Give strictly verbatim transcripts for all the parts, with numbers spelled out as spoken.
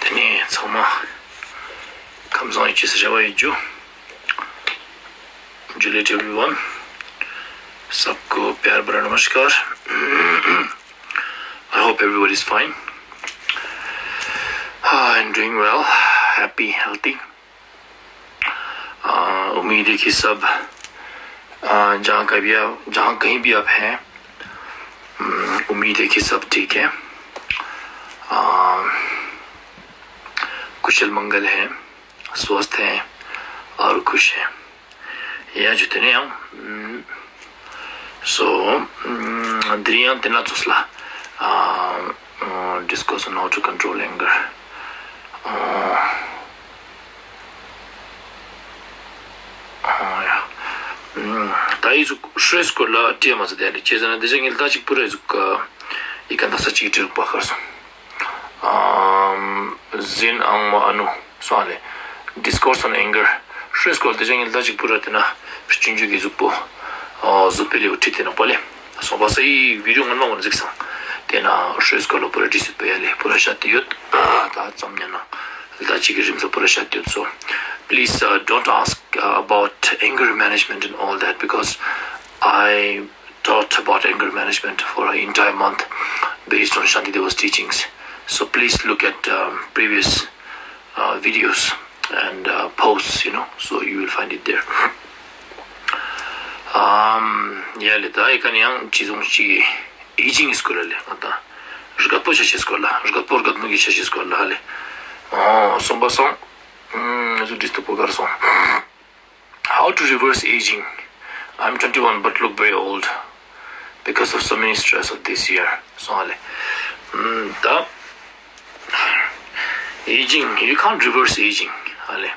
ཏེ་ནེ་ཚང་མ་ཁམས་བཟང་ཡིད་ཆེས་རེ་བ་ཡོད་ཇུ། Juliet everyone. सबको प्यार भरा नमस्कार। I hope everybody is fine. Ah, and doing well, happy, healthy. आ, उम्मीद है कि सब, आ, जहाँ का भी आप, जहाँ कहीं भी आप हैं, उम, उम्मीद है कि सब ठीक है। आ, कुशल मंगल है, स्वस्थ हैं और खुश हैं। या जुते ने हम, उम, so, उम, द्रियां तेना चुसला, आ, uh, discuss on how to control anger. Uh, uh, yeah. ད་འི་ཟུག་ཧྲོས་སྐོར་ལ་དྲིས་མ་ཟེར་ཏེ་ལེ། ཅི་ཟེར་ན་དེ་ཅང་ངེ་ལྟ་ཅིག་པུ་ར་འི་ཟུག་འི་ཀ་འདག་ས་ཅིག་དྲིས་རུག་པ་ཁར་སོང་། ཨམ་ཟིན་ཨང་མ་ཨ་ནུ་སོང་ལེ། Discourse on anger. ཧྲོས་སྐོར་དེ་ཅང་ངེ་ལྟ་ཅིག་པུ་ར་དེ་ན་སྤྱོད་འཇུག་གི་གཟུགས་པོ། ཨ་གཟུགས་པོ་ལེའུ་ཁྲིད་དེ་ནོག་པ་ལེ། སོང་པ་སང་འི་བི་ཌིའོ་སྔོན་མ་གུན་གཟིགས་སང་། དེ་ན་ཧྲོས་སྐོར་ལ་པུ་ར་དྲིས་སུ་པེ་ཡ་ལེ་པུ་ར་ཤད་དེ་ཡོད། ཨ་ད་ཙམ་ཉན་ན་ལྟ་ཅིག་གི་རིམ་ས་པུ་ར་ཤད་དེ་ཡོད། So please, uh, don't ask, uh, about anger management and all that, because I taught about anger management for an entire month based on Shanti Deva's teachings. So please look at, um, previous, uh, videos and, uh, posts, you know, so you will find it there. Um, yeah, ལེ་ད་འི་ཀ་ནེ་ཡང་ཅི་ཟུག་ཅིག་ཨེ་ཇིང་གི་སྐོར་ལ་ལེ། ང་ད་རྒད་པོ་ཆ་ཅེས་སྐོར་ལ། རྒད་པོ་རྒད་མོ་གི་ཆ་ཅེས་སྐོར་ལ་ལེ། ཨོ་སོང་པ་སང་ཨུམ་ཟུག་དྲིས་ཏུག་པོ་གར་སོང་། How to reverse aging? I'm twenty-one but look very old because of so many stress of this year. སོང་ལེ། ཨུམ་ད་aging, you can't reverse aging. ཨ་ལེ།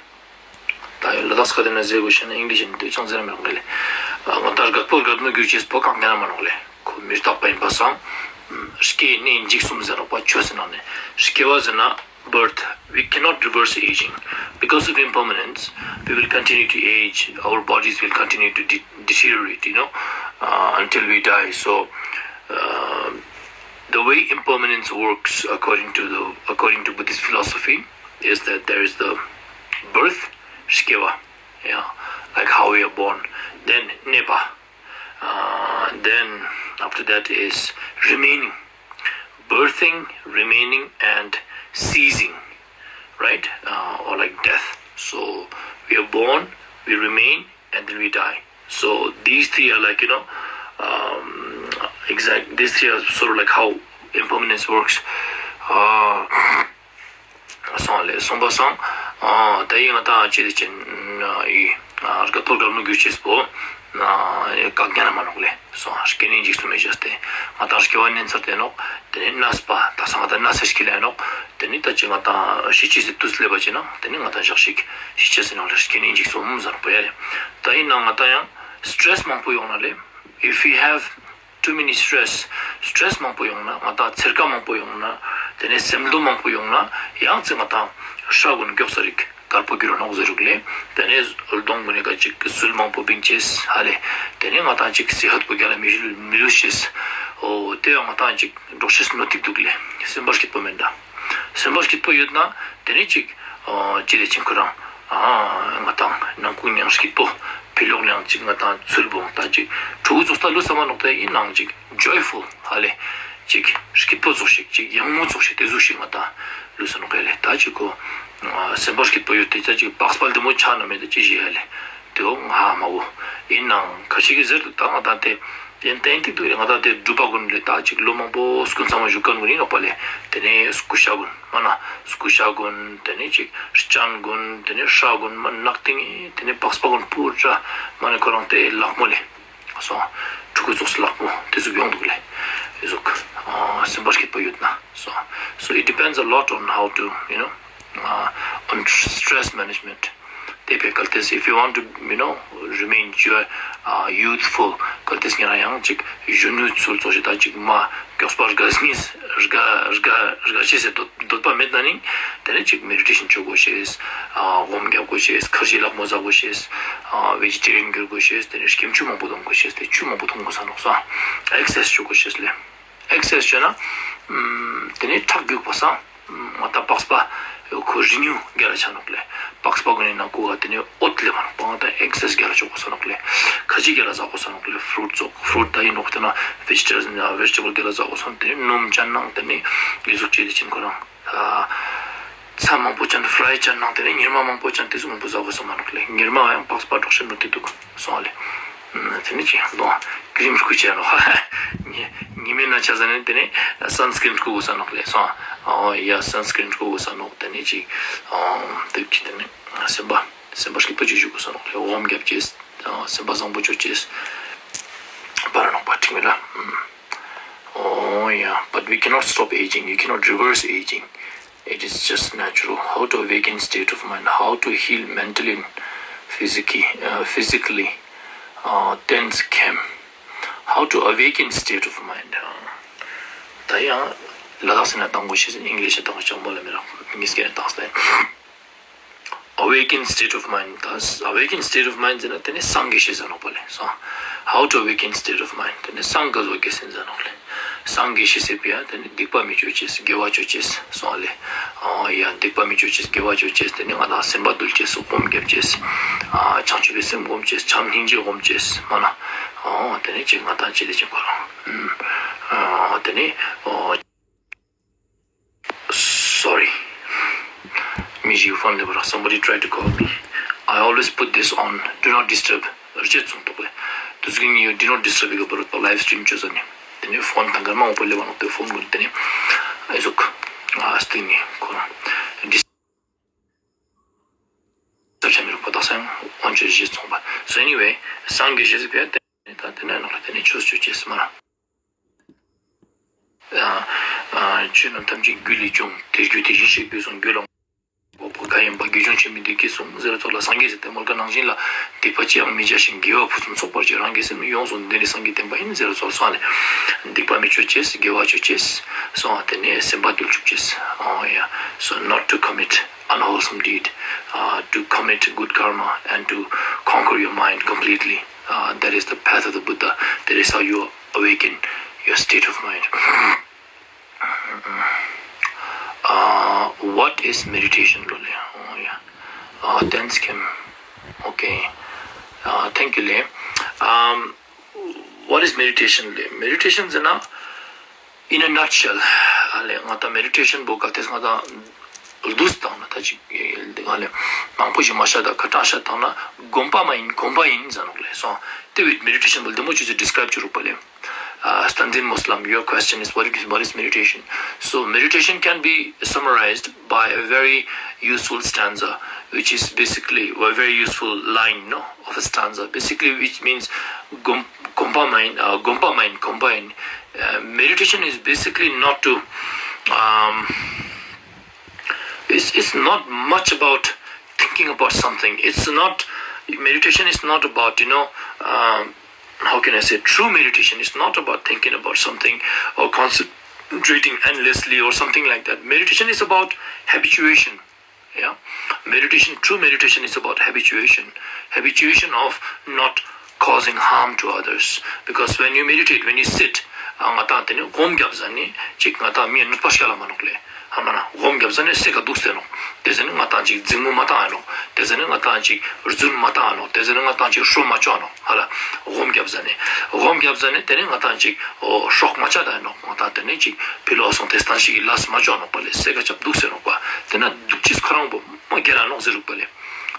ད་ཡོད་ལ་དྭགས་ཁ་དེ་ན་ཟེར་དགོས་ཤེ་ན་ཨིང་ལིཤ་ནི་དེ་ཅང་ཟེར་མི་རུང་གི་ལེ། ང་ད་རྒད་པོ་རྒད་མོ་གྱུར་ཅེས་པོ་བཀག་ཉན་ན་མ་ནོག་ལེ། ཁོ་མི་རྟག་པ་ཡིན་པ་སང་། སྐྱེ་གནས་འཇིག་གསུམ་ཟེར་རོགས་པ་ཆོས་ཟེར་ན་ནི་སྐྱེ་བ་ཟེར་ན། Birth, we cannot reverse aging. Because of impermanence, we will continue to age, our bodies will continue to de- deteriorate, you know, uh, until we die. So, uh, the way impermanence works, according to the, according to Buddhist philosophy, is that there is the birth, སྐྱེ་བ, yeah, like how we are born, then གནས་པ, uh, then after that is remaining, birthing, remaining, and ceasing, right? Uh, or like death. So we are born, we remain, and then we die. So these three are like, you know, um, exact. These three are sort of like how impermanence works. Uh, སོང་ལེ། སོང་པ་སང་། ཨ་ད་འི་ང་ད་ཅི་དེ་ཅན་འི་ཨ་རྒད་པོ་རྒད་མོ་གྱུར་ཅེས་པོ་ཨ་བཀག་ཉན་ན་མ་ནོག་ལེ། སོང་སྐྱེ་གནས་འཇིག་གསུམ་མེད་ཅེས་ཏེ་ང་ད་སྐྱེ་བ་ནེན་ཚར་ཏེ་ནོག། དེ་ནེ་གནས་པ་ད་སང་ང་ད་གནས་ས་སྐྱེ་ལེ་ནོག། དེ་ནེ་ད་ཅི་ང་ད་ཤི་ཅེས་སི་དུས་སླེབས་པ་ཅི་ན་དེ་ནེ་ང་ད་ཞག་ཞིག་ཤི་ཅེས་སི་ནོག་ལེ། སྐྱེ་གནས་འཇིག་གསུམ་ཟེར་པོ་ཡ་ལེ། ད་འི་ན་ང་ད་ཡང་སི་ཊྲེས་མང་པོ་ཡོང་ན་ལེ། If we have too many stress, སི་ཊྲེས་མང་པོ་ཡོང་ན། ང་ད་ཚེར་ཀ་མང་པོ་ཡོང་ན། དེ་ནེ་སེམས་བློ་མང་པོ་ཡོང་ན། ཡང་ཅིག་ང་ད་ཧྲ་གུན་མགྱོགས་ས་རིག་དཀར་པོ་གྱུར་ར་ནོག་ཟེར་རུག་ལེ། དེ་ནེ་གདོང་གུན་ནི་ཀ་ཅིག་ཟུལ་མང་པོ་བིང་ཅེས་ཧ་ལེ། དེ་ནེ་ང་ད་ཅིག་སི་ཧད་པོ་རྒྱལ་ལ་མི་ལུས་ཅེས། འོ་དེ་ཡང་ང་ད་ཅིག་འགྲོགས་ཤེས་ནོ་ཐིག་དུག་ལེ། སེམས་པ་སྐྱིད་པོ་མེད་ད། སེམས་པ་སྐྱིད་པོ་ཡོད་ན་དེ་ནེ་ཅིག་ཨ་ཅི་ལེ་ཅིག་ཁོ་རང་ཨ་ང་ད་ནང་ཁུག་ནང་སྐྱིད་པོ། ཕི་ལོག་ནང་ཅིག་ང་ད་ཚུལ་བོ་ད་ཅིག་ཕྲུ་གུ་ཙོགས་ད་ལུས་ས་མ་ནོག། དེ་ཨིན་ནའང་ཅིག་ཇོའི་ཕུལ་ཧ་ལེ། ཅིག་སྐྱིད་པོ་ཙོགས་ཤིག་ཅིག་ཡང་མོ་ཙོགས་ཤིག་དེ་ཟུག་ཤིག་ང་ད་ལུས་ས་ནོག་ཧ་ལེ། ད་ཅིག་ཁོ་ཨ་སེམས་པ་སྐྱིད་པོ་ཡོད་དེ་ད་ཅིག་པགས་པ་ལྡེ་མོ་ཆགས་ན་མེད་ད་ཅི་ཞིག་ཧ་ལེ། དེའོ་ང་མ་བོ། ཨིན་ནའང་ཁ་ཤས་ཀྱིས་ཟེར་དུག། ད་ང་ད་དེ་ཏན་ཏན་ཏིག་ཏུ་རེ་ང་ད་དེ་སྒྲུབ་པ་གུན་ལེ་ད་ཅིག་ལོ་མང་པོ་སྐུ་མཚམས་བཞུགས་མཁན་གུན་ཨིན་ནོག་པ་ལེ། དེ་ནེ་སྐུ་ཤ་གུན་མ་ན་སྐུ་ཤ་གུན་དེ་ནེ་ཅིག་སྤྱན་གུན་དེ་ནེ་སྐྲ་གུན་མ་ནག་ཏིང་དེ་ནེ་པགས་པ་གུན་པུར་ཏྲ་མ་ནེ་ཁོ་རང་དེ་ལག་མོ་ལེ། སོང་ཕྲུ་གུ་ཙོགས་སི་ལག་མོ་དེ་ཟུག་ཡོང་དུག་ལེ། དེ་ཟུག་ཨ་སེམས་པ་སྐྱིད་པོ་ཡོད་ན་སོང་། So it depends a lot on how to, you know, uh, on stress management. དེ་བས་གལ་ཏེ་if you want to, you know, remain joy, uh, youthful, གལ་ཏེ་ཉེ་རང་ཡང་ཅིག་གཞོན་ནུའི་ཚུལ་ཙོགས་ཤིག་ད་ཅིག་མ་མགྱོགས་པ་རྒ་སྙིང་རྒ་རྒ་རྒ་ཤེས་སི་འདོད་འདོད་པ་མེད་ན་ནི་དེ་ནེ་ཅིག་མེ་ཌི་ཊེ་ཤན་ཅོ་དགོས་ཤེས། ཨ་སྒོམ་རྒྱབ་དགོས་ཤེས། ཁར་ཇི་ལག་མོ་ཟ་དགོས་ཤེས། ཨ་བེ་ཇི་ཊེ་རི་ཡན་གྱུར་དགོས་ཤེས། དེ་ནེ་སྐྱེམ་ཆུ་མང་པོ་འཐུང་དགོས་ཤེས། དེ་ཆུ་མང་པོ་འཐུང་དགོས་ས་ནོག་སོང་། ཨེག་སར་སའིཛ་ཅོ་དགོས་ཤེས་ལེ། ཨེག་སེས་ཅོས་ན་ཏེ་ནེ་ཁྲག་རྒྱུག་པ་སང་ང་ཏང་པགས་པ་ཁོ་རི་ནིའུ་རྒྱལ་ལ་ཆ་ནོག་ལེ། པགས་པ་གུན་ནི་ནང་ཁུག་ག་ཏེ་ནེ་འོད་ལེབ་བ་ནོག་པ། ང་ཏང་ཨེག་སེས་རྒྱལ་ལ་ཆོག་གོས་ས་ནོག་ལེ། ཁ་ཅིག་རྒྱལ་ལ་ཟ་གོས་ས་ནོག་ལེ། ཕྲུཊ་ཙོགས་ཕྲུཊ་ད་ཨིན་ནོག་ཏེ་ན་ཝེ་ཇི་ཊེ་ཝེ་ཇི་ཊེ་བལ་རྒྱལ་ལ་ཟ་གོས་ས་ནོག། ཏེ་ནེ་སྣུམ་ཅན་ནང་ཏེ་ནེ་ཨི་ཟུག་ཅོས་ཏེ་ཅིན་ཁོ་རང་ཚ་མང་པོ་ཅན་ཕྲའི་ཅན་ནང་ཏེ་ནེ་ཉེར་མ་མང་པོ་ཅན་ཏེ་ཙོགས་མང་པོ་ཟ་གོས་ས་མ་ནོག་ལེ། ཉེར་མ་ཡང་པགས་པ་དྲོག་ཤེས་ནོག་ཏེ་དུག་སོང་ལེ། ཏེ་ནེ་ཅི་ལོ་ཀྲིམ་རྐུ་ཅེས་ནོག། ཉི་མའི་ནང་ཆ་ཟ་ནེ་ཏེ་ནེ་སན་སི་ཀྲིན་རྐུ་གོས་ས་ནོག་ལེ་སོང་། ཨོ་ཡ་སན་སི་ཀྲིན་རྐུ་གོས་ས་ནོག། ཏེ་ནེ་ཅི་ཏེ་ཅི་ཏེ་ནེ་སེམས་པ་སེམས་པ་སྐྱིད་པོ་ཅིག་ཞུ་གོས་ས་ནོག་ལེ། འོམ་རྒྱབ་ཅེས་སེམས་པ་བཟང་པོ་ཅོ་ཅེས་པར་ནོག་པ་ཁྲིག་མེད་ལ། Oh, yeah, but we cannot stop aging. You cannot reverse aging. It is just natural. How to awaken state of mind? How to heal mentally and physically? Uh, physically? Uh, tense chem. How to awaken state of mind? Uh, ད་ཡང་ལ་དྭགས་སི་ནང་ཏང་གོས་ཤེས་ཨིན་ལིཤ་ཏང་གོས་ཤེས་ཅང་པོ་ལ་མི་རག་ཉིས་ཀའི་ནང་ཏང་སྟེ། Awaken state of mind. ད་awaken state of mind ཟེར་ན་ཏེ་ནི་སངས་རྒྱས་ཤེས་ཟེར་ནོག་པ་ལེ་སོང་། How to awaken state of mind. ཏེ་ནི་སངས་རྒྱས་ཟེར་ནོག་ལེ། སངས་རྒྱས་ཤེས་ཟེར་བ་ཡ་ཏེ་ནི་སྡིག་པ་མི་ཅོ་ཅེས་དགེ་བ་ཅོ་ཅེས་སོང་ལེ། ཨོ་ཡ་སྡིག་པ་མི་ཅོ་ཅེས་དགེ་བ་ཅོ་ཅེས་ཏེ་ནི་ང་ཏང་སེམས་པ་འདུལ་ཅེས་སུ་སྒོམ་རྒྱབ་ཅེས། ཨ་བྱང་ཆུབ་པའི་སེམས་སྒོམ་ཅེས་བྱམས་སྙིང་རྗེ་སྒོམ་ཅེས་མ་ན། ཨོ་ཏེ་ནི་ཅི་ང་ཏང་ཅི་ཏེ་ཅི་ཁོ་རང་། ཨ་ཏེ་ནི་ཨོ། Sorry. མི་ཞིག་ཕོན་ལེབ་རག། Somebody tried to call me. I always put this on do not disturb. རྗེས་ཚུགས་ཏོག་ལེ། དུས་ཀྱི་ཉི་འོད་do not disturb ཡི་ག་པར་ལའིབ་སི་ཊིམ་ཅོ་ཟ་ནེ། ཏེ་ནེ་ཕོན་ཐང་ཀར་མ་འོང་པོ་ལེབ་བ་ནོག་ཏེ་ཕོན་གུན་ཏེ་ནེ་ཨི་ཟུག་ཨ་སྟིང་ནེ་ཁོ་རང་ཌིས་ཊརབ་ཆ་མི་རུག་པ་དག་སང་འོན་ཅོ་རྗེས་ཚུགས་པ། So anyway, སངས་རྒྱས་ཤེས་ཟེར་བ་ཡ་ཏེ་ནི་ད་ཏེ་ན་ནོག་ལེ། ཏེ་ནི་ཆོས་ཅོ་ཅེས་མ་ན། ཨ་ཨ་ཆོས་རྣམས་ཐམས་ཅད་རྒྱུ་ལས་བྱུང་། དེ་རྒྱུ་དེ་བཞིན་གཤེགས་པས་གསུངས། རྒྱུ་ལ་དགོངས་པ་གང་ཡིན་པ། རྒྱུ་བྱུང་ཆེན་པོའི་བདེ་སྐྱིད་གསུངས་ཟེར་ཚོགས་ལ་སངས་རྒྱས་ཟེར་ཏེ་མོལ་ཁན་ནང་བཞིན་ལ་སྡིག་པ་ཅི་ཡང་མི་བྱ་ཞིང་། དགེ་བ་ཕུན་སུམ་ཚོགས་པར་སྤྱད། རང་གི་སེམས་ནི་ཡོངས་སུ་འདུལ་ནི་སངས་རྒྱས་བསྟན་པ་ཡིན་ཟེར་ཚོགས་སོང་ལེ། སྡིག་པ་མི་ཅོ་ཅེས་དགེ་བ་ཅོ་ཅེས་སོང་། ཏེ་ནེ་སེམས་པ་འདུལ་ཅུག་ཅེས། Oh yeah. So not to commit unwholesome deed, uh, to commit good karma and to conquer your mind completely. Uh, that is the path of the Buddha. That is how you awaken your state of mind. Uh, what is meditation, ལོ་ལེ། Oh yeah. Uh, tense chem. Okay. Uh, thank you, ལེ། Um, what is meditation, ལེ། མེ་ཌི་ཊེ་ཤན་ཟེར་ན། In a nutshell, ཨ་ལེ་ང་ཏང་མེ་ཌི་ཊེ་ཤན་པོ་གལ་ཏེ་ང་ཏང་ལྡུས་བཏང་ན་ད་ཅིག་ཨ་ལེ་མང་པོ་ཞིག་མ་ཤད་ད་ཁ་ཏང་ཤད་བཏང་ན་སྒོམ་པ་མ་ཡིན་གོམས་པ་ཡིན་ཟེར་ནོག་ལེ་སོང་། ཏེ་བིད་མེ་ཌི་ཊེ་ཤན་པོ་ལྡེ་མོ་ཅོས་སེ་ཌིས་ཀ་རའིབ་ཅོ་རུག་པ་ལེ། Uh, Standin Muslim, your question is what is, what is meditation? So meditation can be summarized by a very useful stanza, which is basically a very useful line, no, of a stanza, basically, which means gom- gompamain, uh, gompamain, gompain. Uh, meditation is basically not to, um, it's, it's not much about thinking about something. It's not, meditation is not about, you know, um, how can I say, true meditation is not about thinking about something or concentrating endlessly or something like that. Meditation is about habituation. Yeah, meditation, true meditation is about habituation, habituation of not causing harm to others. Because when you meditate, when you sit, ཨ་ང་ཏང་ཏེ་ནེ་སྒོམ་རྒྱབ་ཟ་ནེ་ཅིག་ང་ཏང་མིའི་གནོད་པ་སྐྱལ་ལ་མ་ནོག་ལེ། ཧ་མ་ན་སྒོམ་རྒྱབ་ཟ་ནེ་སེ་ག་དུག་སེ་ནོག། ཏེ་ཟ་ནེ་ང་ཏང་ཅིག་འཛིང་མོ་མ་བཏང་ཡ་ནོག། ཏེ་ཟ་ནེ་ང་ཏང་ཅིག་རྫུན་མ་བཏང་ཡ་ནོག། ཏེ་ཟ་ནེ་ང་ཏང་ཅིག་ཧྲོ་མ་ཅོ་ཡ་ནོག། ཧ་ལ་སྒོམ་རྒྱབ་ཟ་ནེ་སྒོམ་རྒྱབ་ཟ་ནེ་ཏེ་ནེ་ང་ཏང་ཅིག་ཨོ་ཧྲོག་མ་ཆ་ད་ཡ་ནོག། ང་ཏང་ཏེ་ནེ་ཅིག་ཕི་ལོགས་སོང་ཏེ་སྟན་ཞིག་གི་ལས་མ་ཅོ་ཡ་ནོག་པ་ལེ། སེ་ག་ཅབ་དུག་སེ་ནོག་པ། ཏེ་ན་དུག་ཅེས་ཁོ་རང་པོ་མ་རྒྱལ་ལ་ནོག་ཟེར་རུག་པ་ལེ།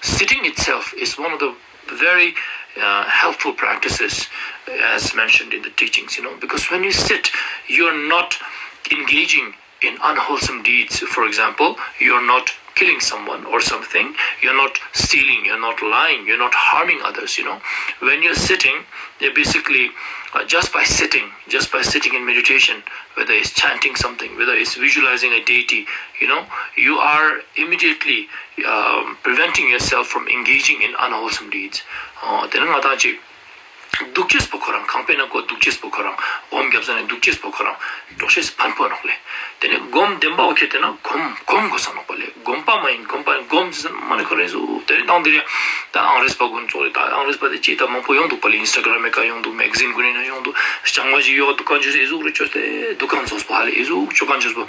Sitting itself is one of the very, uh, helpful practices as mentioned in the teachings, you know, because when you sit, you're not engaging in unwholesome deeds. For example, you're not killing someone or something, you're not stealing, you're not lying, you're not harming others, you know. When you're sitting, you're basically, uh, just by sitting, just by sitting in meditation, whether it's chanting something, whether it's visualizing a deity, you know, you are immediately, um, preventing yourself from engaging in unwholesome deeds. Uh, ཏེ་ནེ་ང་ཏང་ཅིག་ འདུག་ཅེས་པོ་ཁོ་རང་ཁང་པའི་ནང་ཀོ་འདུག་ཅེས་པོ་ཁོ་རང་སྒོམ་རྒྱབ་ས་ནེ་འདུག་ཅེས་པོ་ཁོ་རང་འགྲོ་ཤེས་ཕན་པོ་ནོག་ལེ། ཏེ་ནེ་སྒོམ་བདེན་པ་འོ་ཁེ་ཏེ་ན་སྒོམ་སྒོམ་དགོས་ས་ནོག་པ་ལེ། སྒོམ་པ་མ་ཡིན་སྒོམ་པ་ཡིན་སྒོམ་ཟེར་ས་མ་ནེ་ཁོ་རེ་ཟུག་ཏེ་ནེ་དང་དེ་རེ་ད་ཨང་རེས་པ་ཀུན་ཙོགས་རེ་ད་ཨང་རེས་པ་ཏེ་ཅི་ད་མང་པོ་ཡོང་འདུག་པ་ལེ། ཨིན་སྟ་གྲམ་མེ་ཀ་ཡོང་འདུག་མེ་ག་ཛིན་ཀུན་ནེ་ཡོང་འདུག་ལྕང་མ་ཞིག་ཡོད་འདུག་གང་ཅོས་ཨེ་ཟུག་རེ་ཅོས་ཏེ་འདུག་གང་ཙོགས་པོ་ཧ་ལེ་ཨེ་ཟུག་ཅོ་གང་ཅོས་པོ་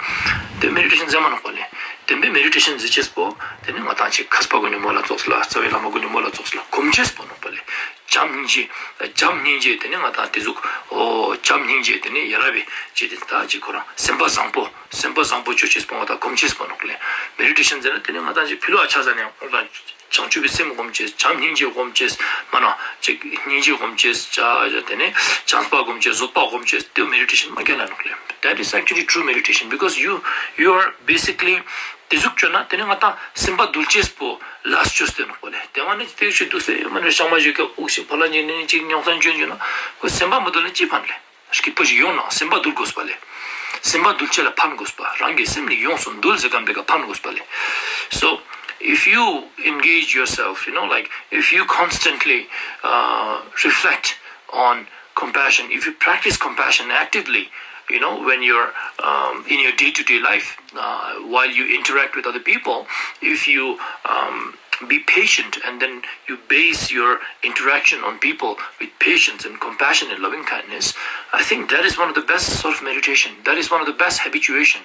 ཏེ་མེ་ཌི་ཊེ་ཤན་ཟེར་མ་ནོག་པ་ལེ། བདེན་པའི་མེ་ཌི་ཊེ་ཤན་ཟེར་ཅེས་པོ་ཏེ་ནེ་ང་དང་ཅིག་མཁས་པ་ཀུན་ནི་མོལ་ལ་ཙོགས་ལ་རྩ་བའི་བླ་མ་ཀུན་ནི་མོལ་ལ་ཙོགས་ལ་སྒོམ་ཅེས་པོ་ནོག་པ་ལེ། བྱམས་སྙིང་རྗེ། བྱམས་སྙིང་རྗེ་ཏེ་ནེ་ང་དང་ཏེ་ཟུག་འོ་བྱམས་སྙིང་རྗེ་ཏེ་ནེ་ཡ་ར་བའི་ཅི་ཏེ་ད་ཅི་ཁོ་རང་སེམས་པ་བཟང་པོ་སེམས་པ་བཟང་པོ་ཅོ་ཅེས་པོ་ང་དང་སྒོམ་ཅེས་པོ་ནོག་ལེ། མེ་ཌི་ཊེ་ཤན་ཟེར་ན་ཏེ་ནེ་ང་དང་ཅི་ཕི་ལོ་ཨ་ཆ་ཟ་ནེ་ཡང་བྱང་ཆུབ་པའི་སེམས་སྒོམ་ཅེས་བྱམས་སྙིང་རྗེ་སྒོམ་ཅེས་མ་ན་ཅིག་སྙིང་རྗེ་སྒོམ་ཅེས་ཅ་ཏེ་ནེ་བྱམས་པ་སྒོམ་ཅེས་བཟོད་པ་སྒོམ་ཅེས་ཏེ་མེ་ཌི་ཊེ་ཤན་མ་རྒྱལ་ལ་ནོག་ལེ། That is actually true meditation because you you are basically ཏེ་ཟུག་ཅོ་ན་ཏེ་ནེ་ང་དང་སེམས་པ་འདུལ་ཅེས་པོ་ལས་ཅོས་ཏེ་ནོག་པ་ལེ། ཏེ་མ་ནེ་ཏེ་ཞིག་འདུག་སེ་མ་ནེ་ལྕང་མ་ཞིག་གི་དབུགས་ཤིག་ཕ་ལ་ཉིན་ནེ་ཅིག་ཉོག་ཚན་ཅོན་ཅོ་ན་ཁོ་སེམས་པ་མི་འདུལ་ན་ཅི་ཕན་ལེ། སྐྱིད་པོ་ཞིག་ཡོང་ན་སེམས་པ་འདུལ་དགོས་པ་ལེ། སེམས་པ་འདུལ་ཅེས་ལ་ཕན་དགོས་པ་རང་གི་སེམས་ནི་ཡོངས་སུ་འདུལ་ཟེར་ཁན་པོའི་ཀ་ཕན་དགོས་པ་ལེ། So if you engage yourself, you know, like if you constantly uh, reflect on compassion, if you practice compassion actively, you know, when you're um, in your day-to-day life, uh, while you interact with other people, if you um, be patient and then you base your interaction on people with patience and compassion and loving kindness, I think that is one of the best sort of meditation. That is one of the best habituation.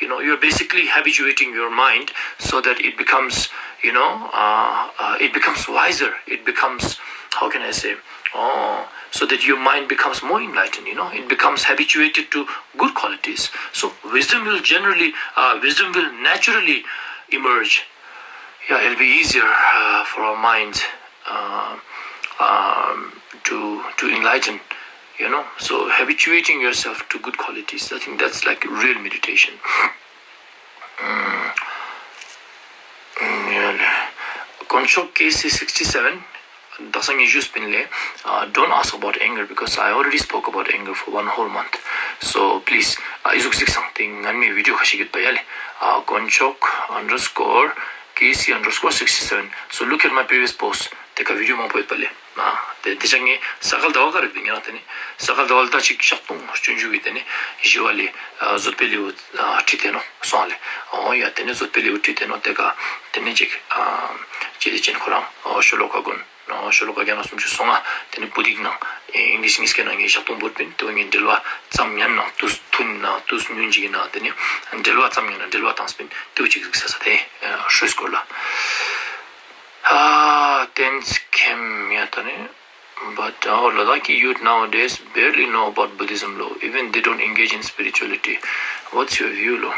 You know, you're basically habituating your mind so that it becomes, you know, uh, uh, it becomes wiser. It becomes, how can I say, oh, so that your mind becomes more enlightened, you know, it becomes habituated to good qualities. So wisdom will generally, uh, wisdom will naturally emerge. Yeah, it'll be easier uh, for our minds uh, um, to to enlighten, you know. So habituating yourself to good qualities, I think that's like real meditation. Mm. Mm, yeah. དཀོན་མཆོག་ཀེ་སི་སིགས་ཊི་སེ་བེན། དག་ས་ངས་ཞུས་པིན་ལེ། Uh, don't ask about anger because I already spoke about anger for one whole month. So please, uh, ཨི་ཟུག་གཟིགས་སང་ཏེ་ངན་མེ་བི་ཌིའོ་ཁ་ཤས་ཡོད་པ་ཡ་ལེ། Uh, དཀོན་མཆོག་underscore K C underscore sixty seven. So look at my previous post. ཏེ་ཀ་བི་ཌིའོ་མང་པོ་ཡོད་པ་ལེ། Uh, ཏེ་ཏེ་ཆ་ངས་ས་ག་ཟླ་བ་ཀ་རེད་པིན་ཡ་ཏེ་ནེ་ས་ག་ཟླ་བ་ལ་ད་ཅིག་ཞག་སྟོང་སྤྱོད་འཇུག་གི་ཏེ་ནེ་ཞི་བ་ལྷས་བཟོད་པའི་ལེའུ་ཁྲིད་དེ་ནོག་སོང་ལེ། འོ་ཡ་ཏེ་ནེ་བཟོད་པའི་ལེའུ་ཁྲིད་དེ་ནོག་ཏེ་ཀ་ཏེ་ནེ་ཅིག་ཅི་ཏེ་ཅན་ཁོ་རང་ཤོ་ལོ་ཀ་ཀུན། ཤོ་ལོ་ཀ་བརྒྱ་ནང་སུམ་ཅུ་སོ་ལྔ། ཏེ་ནེ་བོད་ཡིག་ནང་ཨིང་ལིཤ་ཉིས་ཀའི་ནང་ངས་ཞག་སྟོང་བོར་པིན། ཏེ་བོ་ངས་འགྲེལ་བ་ཙམ་ཉན་ནང་དུས་ཐུང་ནང་དུས་ཉུང་ཅིག་ནང་ཏེ་ནེ་འགྲེལ་བ་ཙམ་ཉན་ན་འགྲེལ་བ་བཏང་སྤིན་ཏེ་བོ་ཅིག་གཟིགས་ས་ས་ཏེ་ཧྲོའི་སྐོར་ལ། ཨ་ཏེན་ཁེམ་ཡ་ཏ་ནི། But our Ladakhi youth nowadays barely know about Buddhism lo. Even they don't engage in spirituality. What's your view lo?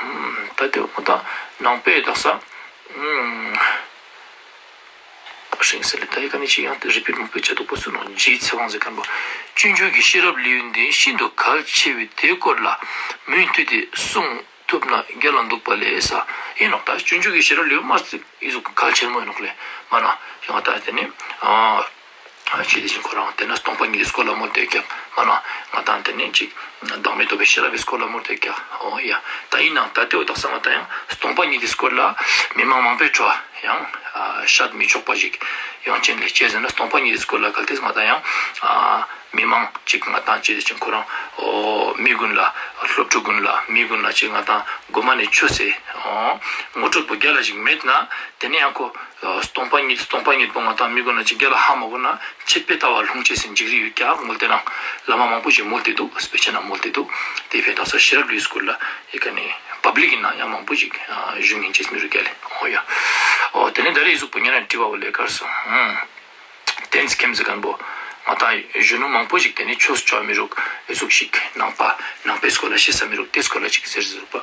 ད་ཏེ་འོ་ད་ནང་པའི་དག་ས། ཧྲིང་སེ་ལེ་ད་ཡི་ཀ་ནེ་ཅི་ཡང་ཏེ་རི་པིཊ་མང་པོ་བྱ་འདུག་པོ་སུ་ནོ་ཇི་ཚེ་དབང་ཟེར་ཁན་པོ། སྤྱོད་འཇུག་གི་ཤེས་རབ་ལེའུ་འདི་ཤིན་ཏུ་གལ་ཆེ་བས་དེའི་སྐོར་ལ་མུ་མཐུད་དེ་གསུང་ཐུབ་ན་རྒྱལ་ལ་འདུག་པ་ལེ་ས་ཡིན་ནོག་ད་སྤྱོད་འཇུག་གི་ཤེས་རབ་ལེའུ་མ་ཟིག་ཨི་ཟུག་གལ་ཆེན་མོ་ཡིན་ནོག་ལེ། མ་ན་ཡང་ད་ཏེ་ནེ་ཨ་ཅི་ཏེ་ཅན་ཁོ་རང་ཏེ་ནེ་སྟོང་པ་ཉིད་ཀྱི་སྐོར་ལ་མོལ་ཏེ་ཀྱག་མ་ན་ང་དང་ཏེ་ནེ་ཅིག་བདག་མེད་རྟོགས་པའི་ཤེས་རབ་ཀྱི་སྐོར་ལ་མོལ་ཏེ་ཀྱག་འོ་ཡ་ད་ཡིན་ནང་ད་ཏེ་བོ་དག་ས་ང་དང་ཡང་སྟོང་པ་ཉིད་ཀྱི་སྐོར་ལ་མི་མང་མང་པོའི་ཁྲོད་ཡང་ཨ་བཤད་མི་ཆོག་པ་ཞིག་ཡོང་ཅན་ལེ་ཅི་ཟེར་ན་སྟོང་པ་ཉིད་ཀྱི་སྐོར་ལ་གལ་ཏེ་ང་དང་ཡང་ཨ་མི་མང་ཅིག་ང་དང་ཅི་ཏེ་ཅན་ཁོ་རང་འོ་མི་ཀུན་ལ་སློབ་ཕྲུག་ཀུན་ལ་མི་ཀུན་ལ་ཅིག་ང་དང་གོ་མ་ནེ་ཆོས་སེ་འོ་ངོ་སྤྲོད་པོ་རྒྱལ་ལ་ཞིག་མེད་ན་ཏེ་ནེ་ཡང་ཁོ་སྟོང་པ་ཉིད་སྟོང་པ་ཉིད་པོ་ང་དང་མི་ཀུན་ལ་ཅིག་རྒྱལ་ལ་ཧ་མ་གོ་ན་ཆད་པའི་ལྟ་བ་ལྷུང་ཅེས་སི་འཇིགས་རི་ཡོད་ཀྱག་མོལ་ཏེ་ནང་བླ་མ་མང་པོ་ཞིག་མོལ་ཏེ་འདུག་སྤེ་ཆ་ནང་མོལ་ཏེ་འདུག་ཏེ་ཕི་དག་ས་ཤེས་རབ་ལེའུ་སྐོར་ལ་ཡི་ཀ་ནེ་པབ་ལིག་ཡིན་ན་ཡང་མང་པོ་ཞིག་ཞུ་ཉན་ཅེས་མི་རུ་རྒྱལ་ལེ་འོ་ཡ་འོ་ཏེ་ནེ་ད་རེ་ཨི་ཟུག་པོ་ཉན་ན་དྲི་བ་བོ་ལེ་ཀར་སོང་། ཏེན་ཁེམ་ཟེར་ཁན་པོ་ང་དང་གཞོན་ནུ་མང་པོ་ཞིག་ཏེ་ནེ་ཆོས་ཅོ་མི་རུག་ཨི་ཟུག་ཞིག་ནང་པ་ནང་པའི་སྐོར་ལ་ཤེས་ས་མི་རུག་ཏེ་སྐོར་ལ་ཅིག་ཟེར་ཟེར་པ།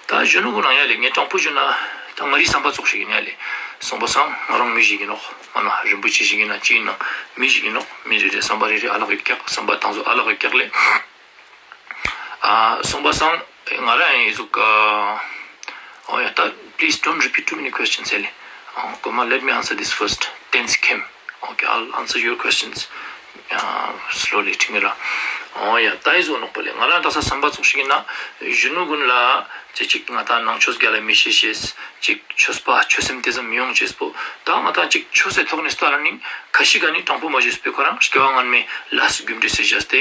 ད་གཞོན་ནུ་གུན་ནང་ཡ་ལེ་ངས་དྲང་པོ་ཞུ་ན་ད་ང་རི་བསམ་པ་ཙོགས་ཤིག་ཡིན་ཡ་ལེ། སོང་པ་སང་ང་རང་མི་ཞིག་ཡིན་ནོག་མ་ན་རིན་པོ་ཆེ་ཞིག་ཡིན་ན་ཅི་ཡིན་ན་མི་ཞིག་ཡིན་ནོག་མི་རེ་རེ་བསམ་པ་རེ་རེ་ཨ་ལག་གི་ཀྱག་བསམ་པ་དང་ཟོ་ཨ་ལག་གི་ཀྱག་ལེ། ཨ་སོང་པ་སང་ང་རང་ཡང་ཨི་ཟུག་ཨ་འོ་ཡ་ད་please don't repeat too many questions ཧེ་ལེ། ཨ་གོ་མ་let me answer this first. ཏེན་ཁེམ། Okay, I'll answer your questions uh, slowly ཐིང་ར། འོ་ཡ་ད་ཨི་ཟུག་ནོག་པ་ལེ། ང་རང་དག་ས་བསམ་པ་ཙོགས་ཤིག་ཡིན་ན་གཞོན་ནུ་གུན་ལ་ ཅིག་ང་ཏང་ནང་ཆོས་རྒྱལ་ལ་མི་ཤེས་ཤེས་ཅིག་ཆོས་པ་ཆོས་སེམས་དེ་ཙམ་མི་ཡོང་ཅེས་པོ་ད་ང་ཏང་ཅིག་ཆོས་སི་ཐོག་ནས་ལྟ་ར་ནིང་ཁ་ཤི་ག་ནི་དྲང་པོ་མ་ཞུས་པའི་ཁོ་རང་སྐྱེ་བ་སྔན་མའི་ལས་རྒྱུ་འབྲས་སི་བཞག་སྟེ་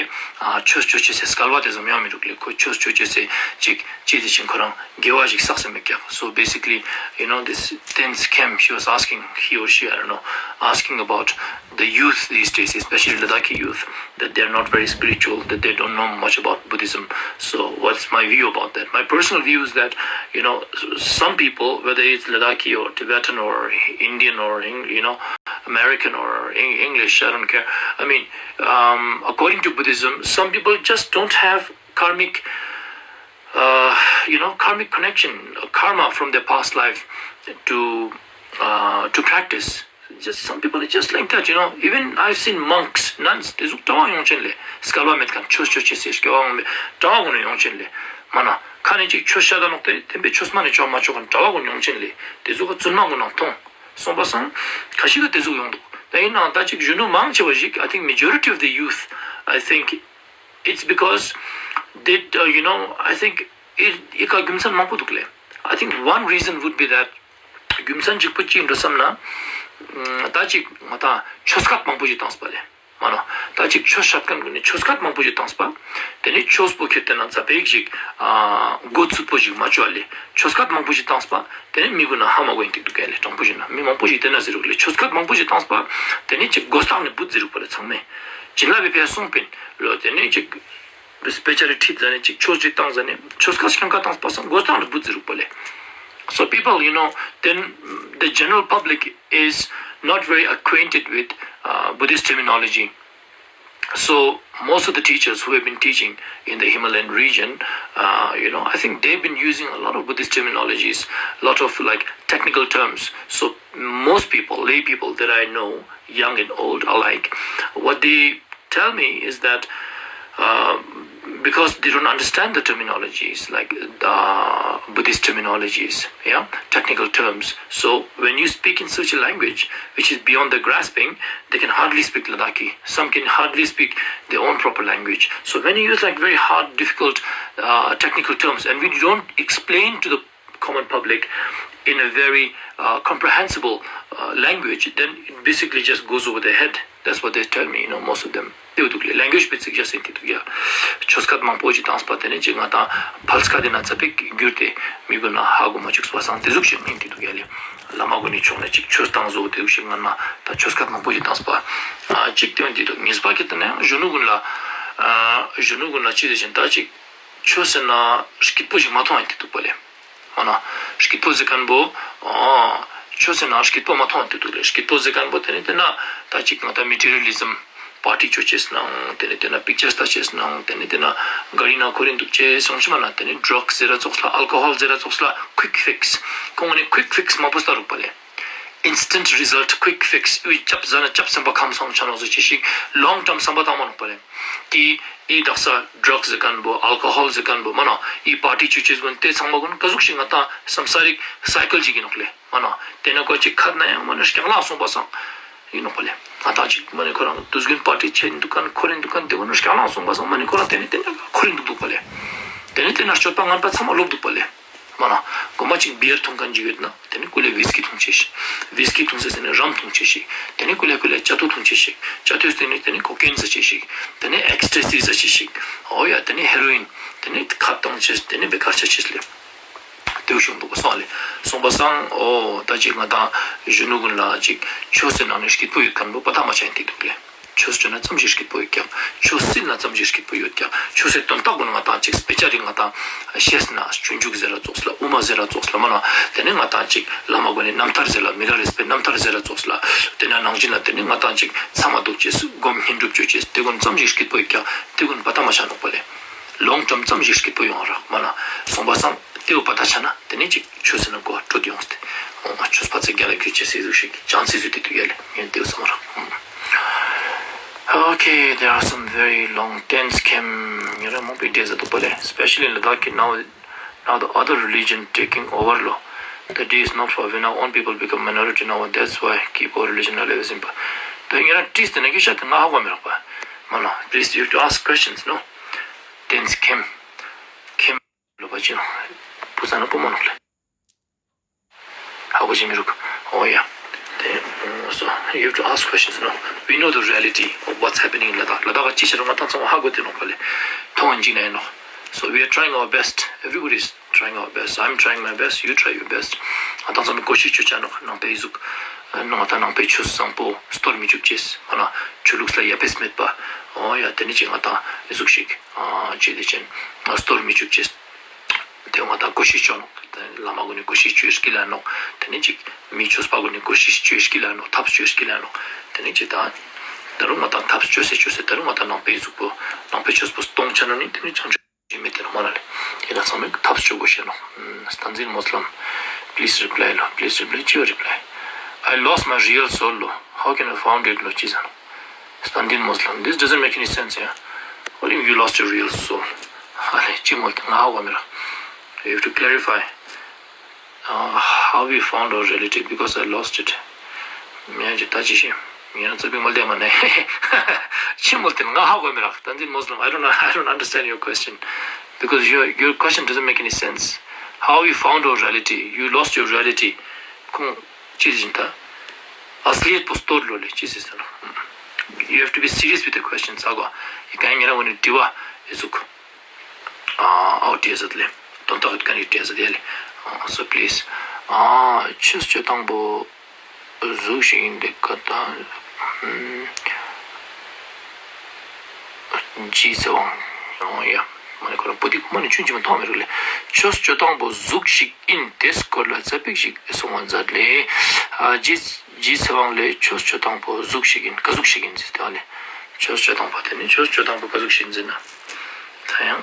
ཆོས་ཆོས་ཅེས་སི་སྐལ་བ་དེ་ཙམ་ཡོང་མི་རུག་ལེ། ཁོ་ཆོས་ཆོས་ཅེས་སི་ཅིག་ཅི་དེ་ཅིག་ཁོ་རང་དགེ་བ་ཞིག་བསགས་སེ་མེད་ཀྱག So basically, you know, this Tenskem, she was asking, he or she, I don't know, asking about the youth these days, especially Ladakhi youth, that they're not very spiritual, that they don't know much about Buddhism. So, what's my view about that? My personal view is that, you know, s- some people, whether it's Ladakhi or Tibetan or Indian or, Eng- you know, American or Eng- English, I don't care. I mean, um, according to Buddhism, some people just don't have karmic, uh, you know, karmic connection, karma from their past life to uh, to practice. Just some people are just like that, you know. Even I've seen monks, nuns, དེ་ཟུག་གྲྭ་པ་ཡོང་ཅེན་ལེ། སྐལ་བ་མེད་ཁན་ཆོས་ཆོས་ཅེས་སི་སྐལ་བ་མེད་གྲྭ་པ་གུན་ཡོང་ཅེན་ལེ། མ་ན་ཁ་ནས་ཅིག་ཆོས་ཤད་ད་ནོག་སྟེ་དེ་བས་ཆོས་མ་ནས་ཆོས་མ་ཆོས་ཁན་གྲྭ་པ་གུན་ཡོང་ཅེན་ལེ། དེ་ཟུག་ག་བཙུན་མ་གུན་ནང་ཐོང་སོང་པ་སང་ཁ་ཤི་ག་དེ་ཟུག་ཡོང་འདུག་ད་ཡིན་ནའང་ད་ཅིག་གཞོན་ནུ་མང་ཆེ་བ་ཞིག I think majority of the youth, I think it's because they, uh, you know, I think it, ཨི་ཀ་རྒྱུ་མཚན་མང་པོ་འདུག་ལེ། I think one reason would be that རྒྱུ་མཚན་གཅིག་པོ་ཅི་ཡིན་འགྲོ་བསམ་ན། ད་ཅིག་ང་ཏང་ཆོས་སྐད་མང་པོ་ཞིག་བཏང་སྤ་ལེ། མ་ནོ། ད་ཅིག་ཆོས་ཤད་ཁན་གུན་ནི་ཆོས་སྐད་མང་པོ་ཞིག་བཏང་སྤ། དེ་ནི་ཆོས་པོ་ཁྱེར་ཏེ་ན་ཙ་པིག་ཞིག་མགོ་ཚུད་པོ་ཞིག་མ་ཅོ་ལེ། ཆོས་སྐད་མང་པོ་ཞིག་བཏང་སྤ། དེ་ནི་མི་གུན་ན་ཧ་མ་གོ་ཡིན་ཏིག་འདུག་ག་ལེ། དྲང་པོ་ཞིག་ན་མི་མང་པོ་ཞིག་དེ་ན་ཟེར་རུག་ལེ། ཆོས་སྐད་མང་པོ་ཞིག་བཏང་སྤ། དེ་ནི་ཅིག་མགོ་སྟག་ནི་བུད་ཟེར་རུག་པ་ལེ་ཚང་མས། བྱིན་རླབས་པའི་ཕིའ་སོང་པིན་ལོ། དེ་ནི་ཅིག་དཔེ་ཆ་རེ་ཁྲིད་ཟ་ནེ་ཅིག་ཆོས་ཅིག་བཏང་ཟ་ནེ་ཆོས་ཁ་ཤང་ཀ་བཏང་སྤ་སང་མགོ་སྟག་ནི་བུད་ཟེར་རུག་པ་ལེ། So people, you know, then the general public is not very acquainted with uh, Buddhist terminology. So most of the teachers who have been teaching in the Himalayan region, uh, you know, I think they've been using a lot of Buddhist terminologies, a lot of like technical terms. So most people, lay people that I know, young and old alike, what they tell me is that uh, because they don't understand the terminologies, like the Buddhist terminologies, yeah, technical terms. So when you speak in such a language which is beyond their grasping, they can hardly speak Ladakhi. Some can hardly speak their own proper language. So when you use like very hard, difficult, uh, technical terms, and we don't explain to the common public in a very uh, comprehensible uh, language, then it basically just goes over their head. That's what they tell me, you know, most of them. དེ་འདུག་ལེ། ལེང་གུ་ཨེཇ་པི་ཚིག་ཅེས་ཡིན་ཏེ་འདུག་ཡ། ཆོས་སྐད་མང་པོ་ཞིག་བཏང་སྤ། དེ་ནས་ཅིག་ང་ཏང་ཕལ་སྐད་དེ་ན་ཙ་པིག་བསྒྱུར་ཏེ་མི་གུན་ན་ཧ་གོ་མ་བཅུག་པ་སང་དེ་ཟུག་ཞིག་ཡིན་ཏེ་འདུག་ཡ་ལེ། བླ་མ་གུན་ནི་ཕྱོགས་ནས་ཅིག་ཆོས་བཏང་བཟོ་དེ་ཟུག་ཞིག་ང་ན་ད་ཆོས་སྐད་མང་པོ་ཞིག་བཏང་སྤ། ཅིག་དེ་ཡིན་ཏེ་འདུག་ངེས་པ་ཁྱེར་ཏེ་ན་ཡང་གཞོན་ནུ་གུན་ལ་གཞོན་ནུ་གུན་ལ་ཅི་དེ་བཞིན་ད་ཅིག་ཆོས་ཟེར་ན་སྐྱིད་པོ་ཞིག་མ་མཐོང་ཡིན་ཏེ་འདུག་པ་ལེ། མ་ན་སྐྱིད་པོ་ཟེར་ཁན་པོ་ཨ་ཆོས་ཟེར་ན་སྐྱིད་པོ་མ་མཐོང་ཡིན་ཏེ་འདུག་ལེ། སྐྱིད་པོ་ཟེར་ཁན་པོ་དེ་ནི་དེ་ན་ད་ཅིག་ང་ཏང་མེ་ཊི་རི་ཡ་ལི་ཟམ་པར་ཊི་ཅོ་ཅེས་ནང་དེ་ནི་དེ་ན་པིག་ཅར་ལྟ་ཅེས་ནང་དེ་ནི་དེ་ན་ག་རི་ནང་འཁོར་རིན་འདུག་ཅེས་སོང་ཅི་མ་ན་དེ་ནི་ཌྲག་ཟེར་ར་ཙོགས་ལ་ཨལ་ཀོ་ཧོལ་ཟེར་ར་ཙོགས་ལ་ཀུའིག་ཕིགས་ཁོང་ནི་ཀུའིག་ཕིགས་མང་པོ་ལྟ་རུག་པ་ལེ། Instant result, quick fix. འུ་ཅབ་ཟ་ན་ཅབ་སེམས་པ་ཁམས་སོང་ཆ་ནོག་ཟེར་ཅེས་ཤིག་ལོང་ཊརམ་བསམ་པ་བཏང་མ་ནོག་པ་ལེ། ཏེ་འི་དག་ས་ཌྲག་ཟེར་ཁན་པོ་ཨལ་ཀོ་ཧོལ་ཟེར་ཁན་པོ་མ་ན་འི་པར་ཊི་ཅོ་ཅེས་གུན་དེ་ཚང་མ་གུན་ག་ཟུག་ཞིག་ང་ཏང་སམ་ས་རིག་སའི་ཀལ་ཅིག་ཡིན་ནོག་ལེ། མ་ན་དེ་ན་ཀོ་ཅིག་ཁ་ན་ཡང་མ་ན་སྐྱག་ལང་སོང་པ་སང་ཡིན་ནོག་པ་ལེ། ང་ཏང་ཅིག་མ་ནི་ཁོ་རང་དུས་རྒྱུན་པར་ཊི་ཆེན་འདུག་ཁན་འཁོར་རིན་འདུག་ཁན་དེ་གུན་སྐྱག་ལང་སོང་པ་སང་མ་ནི་ཁོ་རང་དེ་ནི་དེ་ན་འཁོར་རིན་འདུག་འདུག་པ་ལེ། དེ་ནི་དེ་ན་སྤྱོད་པ་ངན་པ་ཚང་མ་ལོབ་འདུག་པ་ལེ། མ་ན་གོ་མ་ཅིག་བི་ཡར་འཐུང་ཁན་ཅིག་ཡོད་ན་དེ་ནི་ཀུ་ལེ་ཝིས་ཀི་འཐུང་ཅེས་ཤིག། ཝིས་ཀི་འཐུང་ཟེར་ཟེར་ནི་རམ་འཐུང་ཅེས་ཤིག། དེ་ནི་ཀུ་ལེ་ཀུ་ལེ་ཅ་ཐུ་འཐུང་ཅེས་ཤིག། ཅ་ཐུ་ཟེར་ནི་དེ་ནི་ཀོ་ཀེན་ཟ་ཅེས་ཤིག། དེ་ནི་ཨེགས་ཊེ་སི་ཟ་ཅེས་ཤིག། འོ་ཡ་དེ་ནི་ཧེ་རོ་ཨིན། དེ་ནི་ཁ་བཏང་ཅེས་དེ་ནི་བེ་ཀར་ཆ་ཅེས་ལེ། དེ་བོ་ཞིག་འདུག་པ་སོང་ལེ། སོང་པ་སང་འོ་ད་ཅིག་ང་ཏང་གཞོན་ནུ་གུན་ལ་ཅིག་ཆོས་སི་ནང་ནས་སྐྱིད་པོ་ཡོད་ཁན་པོ་པ་ད་མ་ཆ་ཡིན་ཏེ་འདུག་ལེ། ཆོས་ཅོ་ན་ཙམ་ཞིག་སྐྱིད་པོ་ཡོད་ཀྱག། ཆོས་སིལ་ན་ཙམ་ཞིག་སྐྱིད་པོ་ཡོད་ཀྱག། ཆོས་སི་དོན་དག་གུན་ང་ཏང་ཅིག་དཔེ་ཆ་རིག་ང་ཏང་ཤེས་ན་སྤྱོད་འཇུག་ཟེར་ར་ཙོགས་ལ་དབུ་མ་ཟེར་ར་ཙོགས་ལ་མ་ན་དེ་ནི་ང་ཏང་ཅིག་བླ་མ་གུན་ནི་རྣམ་ཐར་ཟེར་ལ་མི་ར་རེས་པའི་རྣམ་ཐར་ཟེར་ར་ཙོགས་ལ་དེ་ན་ནང་བཞིན་ལ་དེ་ནི་ང་ཏང་ཅིག་ཚང་མ་འདུག་ཅེས་སྒོམ་བསྙེན་སྒྲུབ་ཅོ་ཅེས་དེ་གུན་ཙམ་ཞིག་སྐྱིད་པོ་ཡོད་ཀྱག། དེ་གུན་པ་ད་མ་ཆ་ནོག་པ་ལེ། ལོང་ཊརམ་ཙམ་ཞིག་སྐྱིད་པོ་ཡོང་རག་མ་ན་སོང་པ་སང་དེ་བོ་པ་ད་ཆ་ན་དེ་ནི་ཅིག་ཆོས་སི་ནང་གོ་བ་འཕྲོད་ཡོང་སྟེ། འོ་ང་ཆོས་པ་ཚེ་རྒྱལ་ལ་གྱུར་ཅེས་སི་ཟུག་ཞིག་ཅང་སི་ཟུག་དེ་དུ་ཡ་ལེ་ངས་དེ་བསམ་ར། Okay, there are some very long tense ཁེམ་ཉེ་ར་མང་པོའི་འདྲེས་ཟ་འདུག་པ་ལེ། Especially in Ladakh now, now the other religion taking over ལོ། The day is not far when our own people become minority now, that's why keep our religion alive is important. ད་ཉེ་ར་དྲིས་ཏེ་ན་གི་ཤ་དེ་ང་ཧ་གོ་མི་རག་པ། མ་ན། Please, you have to ask questions, no? Tense ཁེམ་ཁེམ་ལོ་པ་ཅི་ནོ། བུ་ཚ་ན་བུ་མོ་ནོག་ལེ། ཧ་གོ་ཅེས་མི་རུག། འོ་ཡ། དེ་so you have to ask questions, no? We know the reality of what's happening in Ladakh. ལ་དྭགས་ཅི་ཆ་རུ་ང་ཏང་ཚང་མ་ཧ་གོ་དེ་ནོག་ལེ། མཐོང་ཡིན་ཅིག་ན་ཡིན་ནོག། So we are trying our best. Everybody is trying our best. I'm trying my best. You try your best. ང་ཏང་ཚང་མས་ཀོ་ཤིཤ་ཅོ་ཆ་ནོག། ནང་པའི་ཟུག་ང་ཏང་ནང་པའི་ཆོས་བཟང་པོ་སྟོར་མི་བཅུག་ཅེས། འོ་ན་ཆོས་ལུགས་ལ་ཡ་ཕེས་མེད་པ། འོ་ཡ། དེ་ནི་ཅིག་ང་ཏང་ཟུག་ཞིག་ཨ་ཅི་དེ་ཅན་སྟོར་མི་བཅུག་ཅེས། དེ་ང་ཏང་ཀོ་ཤིཤ་ཅོ་ནོག། བླ་མ་གུན་ནི་ཀོ་ཤིཤ་ཅོ་ཡེ་སྐྱིད་ལ་ནོག། དེ་ནི་ཅིག་མི་ཆོས་པ་གུན་ནི་ཀོ་ཤིཤ་ཅོ་ཡེ་སྐྱིད་ལ་ནོག། ཐབས་ཅོ་ཡེ་སྐྱིད་ལ་ནོག། དེ་ནི་ཅིག་ད་ད་རུང་ང་ཏང་ཐབས་ཅོས་སེ་ཅོས་སེ་ད་རུང་ང་ཏང་ནང་པའི་ཟུག་པོ་ནང་པའི་ཆོས་པོ་སྟོང་ཆ་ན་ནི་དེ་ནི་ཅང་ཅི་མེད་དེ་ནོག་མ་ན་ལེ། དེ་ན་ཚང་མས་ཐབས་ཅོ་དགོས་ཤེས་ནོག། ཨམ། བསྟན་འཛིན་མོ་སི་ལམ། Please reply ལོ། Please reply ཅི་བ་reply. I lost my real soul ལོ། How can I found it ལོ་ཅི་ཟེར་ནོག། བསྟན་འཛིན་མོ་སི་ལམ། This doesn't make any sense, yeah. What do you mean you lost your real soul? ཨ་ལེ་ཅི་མོལ་ཏེ་ང་ཧ་གོ་མི་རག། You have to clarify, uh, how we found our reality because I lost it. མི་ཡང་ཅི་ད་ཅི་ཤེས། མི་ཡང་ཙ་པིག་མོལ་ཏེ་མ་ནེ། ཅི་མོལ་ཏེ་ང་ཧ་གོ་མི་རག། བསྟན་འཛིན་མོ་སི་ལམ། I don't know, I don't understand your question. Because your, your question doesn't make any sense. How you found our reality? You lost your reality. ཁོང་ཅི་ཟེར་ད། ཨ་སི་ལི་ཡེད་པོ་སྟོར་ལོ་ལེ་ཅི་ཟེར་ད་ལོ། You have to be serious with the question. ས་གོ། ཡི་ག་ཉེ་རང་ངོ་ནི་དྲི་བ་ཨེ་ཟུག། ཨ་འོ་དྲི་ཟེར་ལེ། དོན་དག་ཡོད་ཁན་ནི་དྲི་ཟེར་ལེ། ཨ་so please. ཨ་ཆོས་སྤྱོད་སྟངས་པོ་ཟུག་ཞིག་ཡིན་དེ་ཀ་ད། ཇི་ཚེ་དབང་། འོ་ཡ། མ་ནི་ཁོ་རང་པོ་ཏི་མ་ནི་ཆུན་ཆུན་མཐོང་མི་རུག་ལེ། ཆོས་སྤྱོད་སྟངས་པོ་ཟུག་ཞིག་ཡིན་དེ་སྐོར་ལ་ཙ་པིག་ཞིག་གསུང་བ་མཛད་ལེ། ཨ་ཇི་ཇི་ཚེ་དབང་ལེ་ཆོས་སྤྱོད་སྟངས་པོ་ཟུག་ཞིག་ཡིན་ཀ་ཟུག་ཞིག་ཡིན་ཟེར་ཏེ་ཨ་ལེ། ཆོས་སྤྱོད་སྟངས་པོ་དེ་ནི་ཆོས་སྤྱོད་སྟངས་པོ་ཀ་ཟུག་ཞིག་ཡིན་ཟེར་ན། ད་ཡང་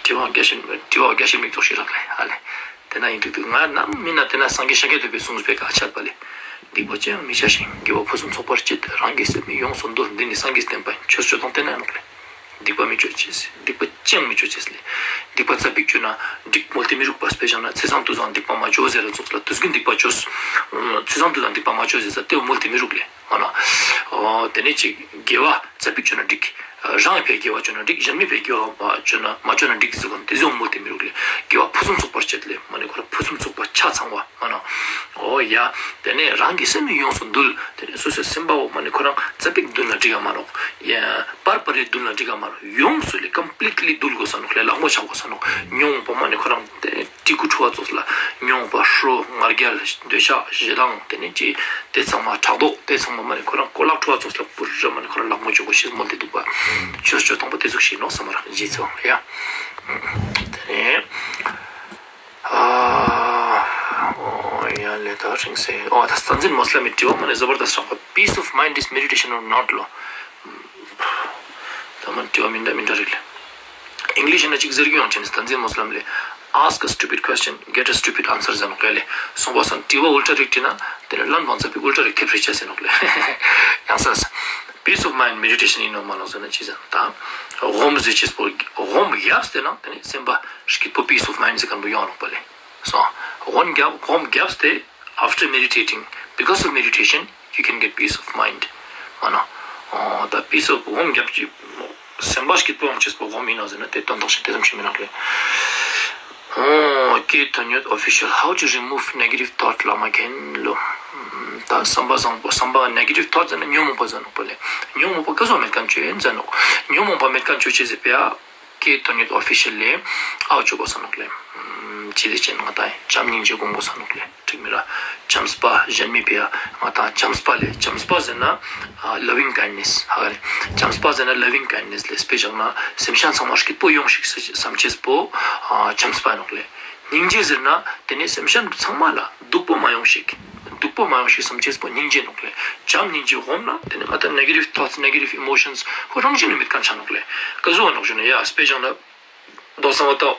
དྲི་བ་རྒྱ་ཆེན་དྲི་བ་རྒྱ་ཆེན་མིག་ཙོགས་ཤིག་རག་ལེ་ཨ་ལེ། དེ་ན་ཡིན་དུས་དུས་ང་ནམ་མིན་ན་དེ་ན་སངས་རྒྱས་ཤཱཀྱ་ཐུབ་པའི་གསུངས་པའི་ཀ་ཆད་པ་ལེ། སྡིག་པ་ཅི་ཡང་མི་བྱ་ཞིང་། དགེ་བ་ཕུན་སུམ་ཚོགས་པར་སྤྱད། རང་གི་སེམས་ནི་ཡོངས་སུ་འདུལ། འདི་ནི་སངས་རྒྱས་བསྟན་པ་ཡིན། ཆོས་སྤྱོད་སྟངས་དེ་ན་ནོག་ལེ། སྡིག་པ་མི་ཅོ་ཅེས། སྡིག་པ་ཅི་ཡང་མི་ཅོ་ཅེས་ལེ། སྡིག་པ་ཙ་པིག་ཅོས་ན་འགྲིག་མོལ་ཏེ་མི་རུག་པ། དཔེ་བཞག་ན་ཚེས་བཟང་དུས་བཟང་སྡིག་པ་མ་ཅོ་ཟེར་ར་ཙོགས་ལ་དུས་རྒྱུན་སྡིག་པ་ཅོས། ཚེས་བཟང་དུས་བཟང་སྡིག་པ་མ་ཅོ་ཟེར་ས་དེ་བོ་མོལ་ཏེ་མི་རུག་ལེ། འོ་ན། འོ་དེ་ནས་ཅིག་དགེ་བ་ཙ་པིག་ཅོས་ན་འགྲིག། རང་ཕའི་དགེ་བ་ཅོས་ན་འགྲིག། གཞན་མི་ཕའི་དགེ་བ་ཅོས་ན་མ་ཅོས་ན་འགྲིག་ཟེར་གོ་ནོ་དེ་ཟུག་མོལ་ཏེ་མི་རུག་ལེ། དགེ་བ་ཕུན་སུམ་ཚོགས་པར་སྤྱད་ལེ། མ་ནི་ཁོ་རང་ཕུན་སུམ་ཚོགས་པ་ཆ་ཚང་བ་མ་ནོག། འོ་ཡ། དེ་ནས་རང་གི་སེམས་ནི་ཡོངས་སུ་འདུལ། དེ་ནས་སོ་སོའི་སེམས་པ་བོ་མ་ནི་ཁོ་རང་ཙ་པིག་འདུལ་ན་འགྲིག་ག་མ་ནོག། ཡ་པར་པར་རེ་འདུལ་ན་འགྲིག་ག་མ་ནོག། ཡོངས་སུ་ལེ་ཀམ་པི་ལིཊ་ལི་འདུལ་དགོས་ས་ནོག་ལེ། ལག་མོ་ཆག་དགོས་ས་ནོག། ཉོན་མོངས་པ་མ་ནི་ཁོ་རང་དེ་ནས་སྤྲི་གུ་འཁྲུ་བ་ཙོགས་ལ་ཉོན་མོངས་པ་ཧྲོ་ང་རྒྱལ་འདོད་ཆགས་ཞེ་སྡང་དེ་ནས་ཅི་དེ་ཚང་མ་ཕྲག་དོག་དེ་ཚང་མ་མ་ནི་ཁོ་རང་གོ་ལག་འཁྲུ་བ་ཙོགས་ལ་པུ་ར་མ་ནི་ཁོ་རང་ལག་མོ་ཆོག་གོ་ཤེས་མོལ་ཏེ་འདུག་པ། ཆོས་སྤྱོད་སྟངས་པོ་དེ་ཟུག་ཞིག་ནོག་བསམ་མ་རག་ཇི་ཚེ་དབང་ཡ། དེ་ནས། ཨ། འོ་ཡ་ལེ་ད་རིང་སེ། འོ་ད་བསྟན་འཛིན་མོ་སི་ལམ་མི་དྲི་བ་མ་ནི་ཟ་བར་ད་སྲག་པ། Peace of mind is meditation or not ལོ། ད་མ་དྲི་བ་མི་འདྲ་མི་འདྲ་རིག་ལེ། ཨིང་ལིཤ་ན་ཅིག་ཟེར་རྒྱུ་ཡོང་ཆེན་བསྟན་འཛིན་མོ་སི་ལམ་ལེ། Ask a stupid question, get a stupid answer ཟེར་ནོག་ལེ། སོང་པ་སང་དྲི་བ་ཨུལ་ཊ་རིག་དྲིས་ན་དེ་ནས་ལན་བང་ཙ་པིག་ཨུལ་ཊ་རིག་ཐེབས་རེ་ཆ་ཟེར་ནོག་ལེ། ཡང་ས་peace of mind meditation ཡིན་ནོག་མ་ནོག་ཟེར་ན་ཅི་ཟེར་ན་ད་སྒོམ་ཟེར་ཅེས་པོ་སྒོམ་རྒྱབ་སྟེ་ན་དེ་ནས་སེམས་པ་སྐྱིད་པོ་peace of mind ཟེར་མཁན་པོ་ཡོང་ནོག་པ་ལེ། སོང་སྒོམ་རྒྱབ་སྒོམ་རྒྱབ་སྟེ། After meditating, because of meditation, you can get peace of mind. མ་ནོག། འོ་ད་peace of སྒོམ་རྒྱབ་ཀྱི་སེམས་པ་སྐྱིད་པོ་ཡོང་ཅེས་པོ་སྒོམ་ཡིན་ནོག་ཟེར་ན་དེ་དོན་དག་ཞིག་དེ་ཙམ་ཞིག་མི་ནོག་ལེ། འོ་ཀེ་དོན་ཡོད་ཨོ་ཕི་ཤལ། How to remove negative thought བླ་མ་མཁྱེན་ལོ། ད་བསམ་པ་བཟང་པོ་བསམ་པ་negative thought ཟེར་ན་ཉོན་མོངས་པ་ཟེར་ནོག་པ་ལེ། ཉོན་མོངས་པ་ཀ་ཟུག་མེད་མཁན་ཅོ་ཡིན་ཟེར་ནོག། ཉོན་མོངས་པ་མེད་མཁན་ཅོ་ཅེས་ཟེར་པ་ཡ། ཀེ་དོན་ཡོད་ཨོ་ཕི་ཤལ་ལེ་ཨའོ་ཅོ་གོས་ས་ནོག་ལེ། ཅི་ཟེར་ཅེ་ན་ང་ཏང་བྱམས་སྙིང་རྗེ་སྒོམ་གོས་ས་ནོག་ལེ། འགྲིག་མི་ར། བྱམས་པ་གཞན་མི་ཕི་ཡ་ང་ཏང་བྱམས་པ་ལེ། བྱམས་པ་ཟེར་ན་ཨ་loving kindness ཧ་ག་ལེ། བྱམས་པ་ཟེར་ན་loving kindness ལེ། དཔེ་བཞག་ན་སེམས་ཅན་ཚང་མ་སྐྱིད་པོ་ཡོང་ཞིག་བསམ་ཅེས་པོ་ཨ་བྱམས་པ་ནོག་ལེ། སྙིང་རྗེ་ཟེར་ན་དེ་ནས་སེམས་ཅན་ཚང་མ་ལ་སྡུག་པོ་མ་ཡོང་ཞིག། སྡུག་པོ་མ་ཡོང་ཞིག་བསམ་ཅེས་པོ་སྙིང་རྗེ་ནོག་ལེ། བྱམས་སྙིང་རྗེ་སྒོམ་ན་དེ་ནས་ང་ཏང་negative thoughts, negative emotions ཁོ་རང་བཞིན་ནས་མེད་མཁན་ཆ་ནོག་ལེ། ཀ་ཟུག་ནོག་ཞུ་ན་ཡ་དཔེ་བཞག་ན་མདོ་བསམ་པ་ཏོ།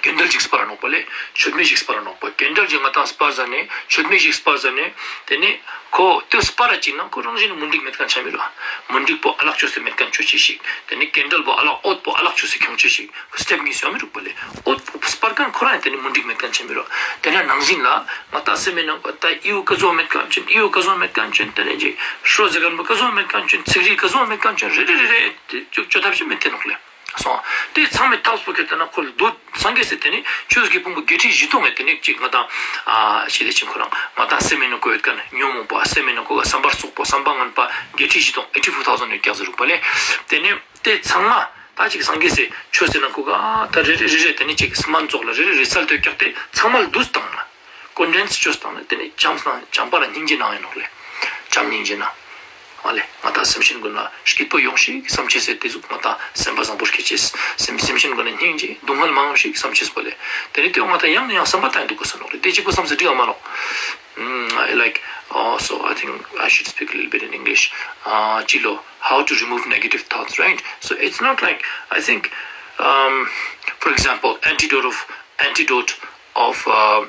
ཀེན་ཌལ་ཅིག་སྤར་ར་ནོག་པ་ལེ། མཆོད་མེ་ཞིག་སྤར་ར་ནོག་པ། ཀེན་ཌལ་ཅིག་ང་ཏང་སྤར་ཟ་ནེ་མཆོད་མེ་ཞིག་སྤར་ཟ་ནེ་དེ་ནས་ཁོ་དེ་སྤར་ར་ཅིག་ན་ཁོ་རང་བཞིན་ནས་མུན་དིག་མེད་མཁན་ཆ་མི་རུག། མུན་དིག་པོ་ཨ་ལག་ཅོས་ཏེ་མེད་མཁན་ཅོ་ཅེས་ཤིག། དེ་ནས་ཀེན་ཌལ་པོ་ཨ་ལག་འོད་པོ་ཨ་ལག་ཅོས་ཏེ་ཁྱོང་ཅེས་ཤིག། སི་ཊེབ་གཉིས་སུ་ཡོང་མི་རུག་པ་ལེ། འོད་པོ་སྤར་མཁན་ཁོ་རང་ཡང་དེ་ནས་མུན་དིག་མེད་མཁན་ཆ་མི་རུག། དེ་ན་ནང་བཞིན་ལ་ང་ཏང་སེམས་མེད་ནང་པ་ད་ཨི་བོ་ཀ་ཟུག་མེད་མཁན་ཅོན་ཨི་བོ་ཀ་ཟུག་མེད་མཁན་ཅོན་དེ་ནས་ཅིག་ཧྲོ་ཟེར་མཁན་པོ་ཀ་ཟུག་མེད་མཁན་ཅོན་ཚིག་རིགས་ཀ་ཟུག་མེད་མཁན་ཅོན་རེ་རེ་རེ་རེ་དེ་ཅུག་ཅོ་ཐབས་ཤིག་མེད་དེ་ནོག་ལེ། སོང་། དེ་ཚང་མའི་ཐབས་པོ་ཁྱེར་ཏེ་ན་ཁོ་ལ་སྡུག་ སངས་རྒྱས་སི་ཏེ་ནེ་ཆོས་ཀྱི་ཕུང་པོ་བརྒྱད་ཁྲི་བཞི་སྟོང་ངི་ཏེ་ནེ་ཅིག་ང་དང་ཨ་ཤེས་ཏེ་ཅིག་ཁོ་རང་ང་དང་སེམས་མེད་ནོ་ཀོ་ཡོད་ཁན་ཉོན་མོངས་པ་སེམས་མེད་ནོ་ཀོ་ག་བསམ་པ་རྩོག་པོ་བསམ་པ་ངན་པ་བརྒྱད་ཁྲི་བཞི་སྟོང་eighty four thousand ཡོད་ཀྱག་ཟེར་རུག་པ་ལེ། ཏེ་ནེ་ཏེ་ཚང་མ་ད་ཅིག་སངས་རྒྱས་སི་ཆོས་སི་ནང་ཀོ་ག་ད་རེ་རེ་རེ་རེ་ཏེ་ནེ་ཅིག་སྨན་ཙོགས་ལ་རེ་རེ་རེ་སལ་ཏེ་ཡོད་ཀྱག་ཏེ་ཚང་མ་ལ་བསྡུས་བཏང་ན་ཀོན་ཌེན་སི་ཅོས་བཏང་ན་ཏེ་ནེ་བྱམས་སྙིང་རྗེ་ནང་ཡིན་ནོག་ལེ། བྱམས་སྙིང་རྗེ་ནང་། ཨ་ལེ། ང་དང་སེམས་ཅན་གུན་ལ་སྐྱིད་པོ་ཡོང་ཤིག་བསམ་ཅེས་སི་ཏེ་ཟུག་ང་དང་སེམས་པ་བཟང་པོ་སྐྱེ་ཅེས། སེམས་སེམས་ཅན་གུན་ལ་སྙིང་རྗེ་སྡུག་བསྔལ་མ་ཡོང་ཤིག་བསམ་ཅེས་པོ་ལེ། ཏེ་ནེ་ཏེ་བོ་ང་དང་ཡང་ནས་ཡང་བསམ་པ་བཏང་དུག་གོས་ས་ནོག་ལེ། ཏེ་ཅིག་པོ་བསམ་ས་འགྲིག་ག་མ་ནོག་ཨ་ལའིཀ་ཨོ་སོ་ཨའི་ཐིང་ཨའི་ཤུཌ་སྤིག་ལིཊལ་བིཊ་ཨིན་ཨིང་ལིཤ། ཨ་ཅི་ལོ། How to remove negative thoughts, right? So it's not like, I think, um, for example, antidote of antidote of uh,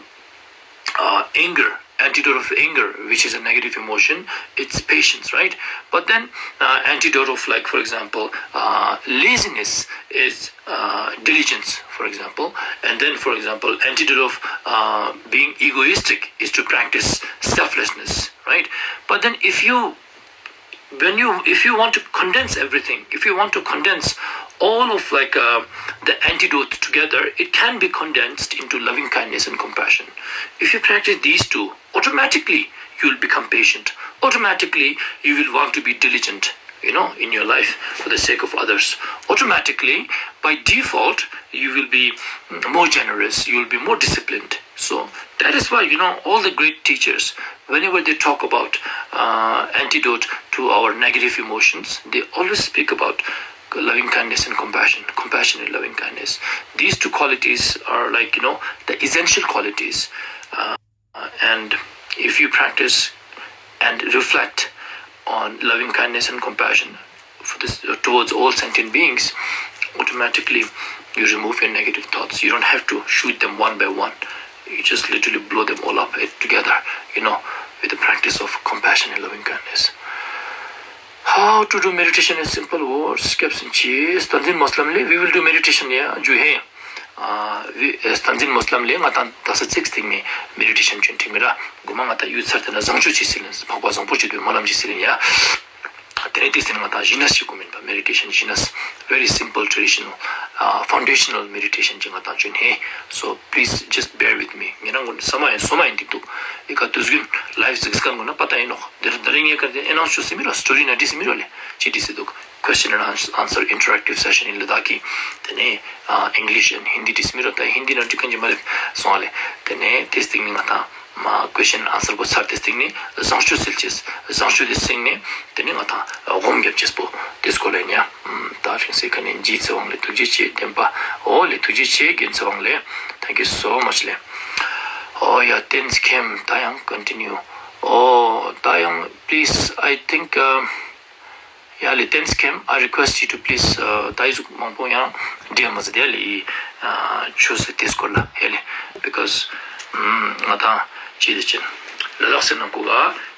uh, anger, antidote of anger, which is a negative emotion, it's patience, right? But then, uh, antidote of, like, for example, uh, laziness is uh, diligence, for example. And then, for example, antidote of uh, being egoistic is to practice selflessness, right? But then, if you when you if you want to condense everything, if you want to condense all of, like, uh, the antidotes together, it can be condensed into loving kindness and compassion. If you practice these two, automatically you will become patient. Automatically you will want to be diligent, you know, in your life for the sake of others. Automatically, by default, you will be more generous, you will be more disciplined. So that is why, you know, all the great teachers, whenever they talk about uh, antidote to our negative emotions, they always speak about loving kindness and compassion, compassion and loving kindness. These two qualities are, like, you know, the essential qualities. Uh, and if you practice and reflect on loving kindness and compassion for this, uh, towards all sentient beings, automatically you remove your negative thoughts. You don't have to shoot them one by one. You just literally blow them all up, eh, together, you know, with the practice of compassion and loving kindness. How to do meditation in simple words? སྐྱབས་སུ་མཆི། བསྟན་འཛིན་མོ་སི་ལམ་ལེ། We will do meditation, yeah, ཇུ་ཧེ། ཨ་བསྟན་འཛིན་མོ་སི་ལམ་ལེ། ང་དང་དག་ས་ཚིག་སྟིང་ནེ་མེ་ཌི་ཊེ་ཤན་ཅོ་ཨིན་ཁྲིག་མི་ར། གོ་མ་ང་དང་ཡུལ་ཚར་ཏེ་ན་བཟང་སྤྱོད་ཅིག་སིལ་ཨིན། འཕགས་པ་བཟང་པོ་ཅིག་དུ་མོ་ལམ་ཅིག་སིལ་ཨིན་ཡ། ཏེ་ནེ་ཏེ་སྟིང་ནེ་ང་དང་ཞི་གནས་ཤིག་གོ་མེན་པ། མེ་ཌི་ཊེ་ཤན་ཞི་གནས། Very simple traditional, uh, foundational meditation ཅིག་ང་དང་ཅོ་ཨིན་ཧེ། So please just bear with me. ཉེ་རང་གུན་སོ་མ་ཨིན་སོ་མ་ཨིན་ཏིག་ཏུ། ཨི་ཀ་དུས་རྒྱུན་ལའིབ་གཟིགས་མཁན་གུན་ན་པ་ཏ་ཨིན་ནོག། ཏེ་རིང་ངའི་ཀ་ཏེ་ཨེ་ནའུནས་ཅོས་སེ་མི་རོ། སི་ཊོ་རི་ན་བྲིས་སེ་མི་རོ་ལེ། ཅི་བྲིས་སེ་དུག། Question and ans- answer interactive session in Ladakhi. ཏེ་ནེ་ཨ་ཨིང་ལིཤ་ཨེན་ཧིན་དི་བྲིས་སེ་མི་རོ། ཏ་ཧིན་དི་ན་བྲི་ཁན་ཅིག་མ་ལེབ་སོང་ང་ལེ། ཏེ་ནེ་ཏེ་སྟིང་ནེ་ང་དང་མ་ཀུའེ་ཤན་ཨན་སར་པོ་ཚར་ཏེ་སྟིང་ནེ་བཟང་སྤྱོད་སིལ་ཅེས། བཟང་སྤྱོད་དི་སྟིང་ནེ་ཏེ་ནེ་ང་དང་སྒོམ་རྒྱབ་ཅེས་པོ་ཏེ་སྐོར་ལ་ཨིན་ཡ། ཏ་ཤིང་སེ་ཁ་ནེ་ཇི་ཚེ་དབང་ལེ་ཐུགས་རྗེ་ཆེ། བདེན་པ་འོ་ལེ་ཐུགས་རྗེ་ཆེ་རྒན་ཚེ་དབང་ལེ། Thank you so much ལེ། འོ་ཡ་བསྟན་འཛིན་མཁྱེན། ཏ་ཡང་ཀོན་ཊི་ནིའུ། འོ་ཏ་ཡང་པི་ལིས། I think, um, ཡ་ལེ་བསྟན་འཛིན་མཁྱེན། I request you to please, uh, ཏ་ཡི་ཟུག་མང་པོ་ཡང་འདྲི་ཡ་མ་ཟད་ཡ་ལེ། ཨ་ཆོས་སི་ཏེ་སྐོར་ལ་ཡ་ལེ། Because ང་དང་ཅི་ཏེ་ཅན་ལ་དྭགས་སི་ནང་ཀོ་ག་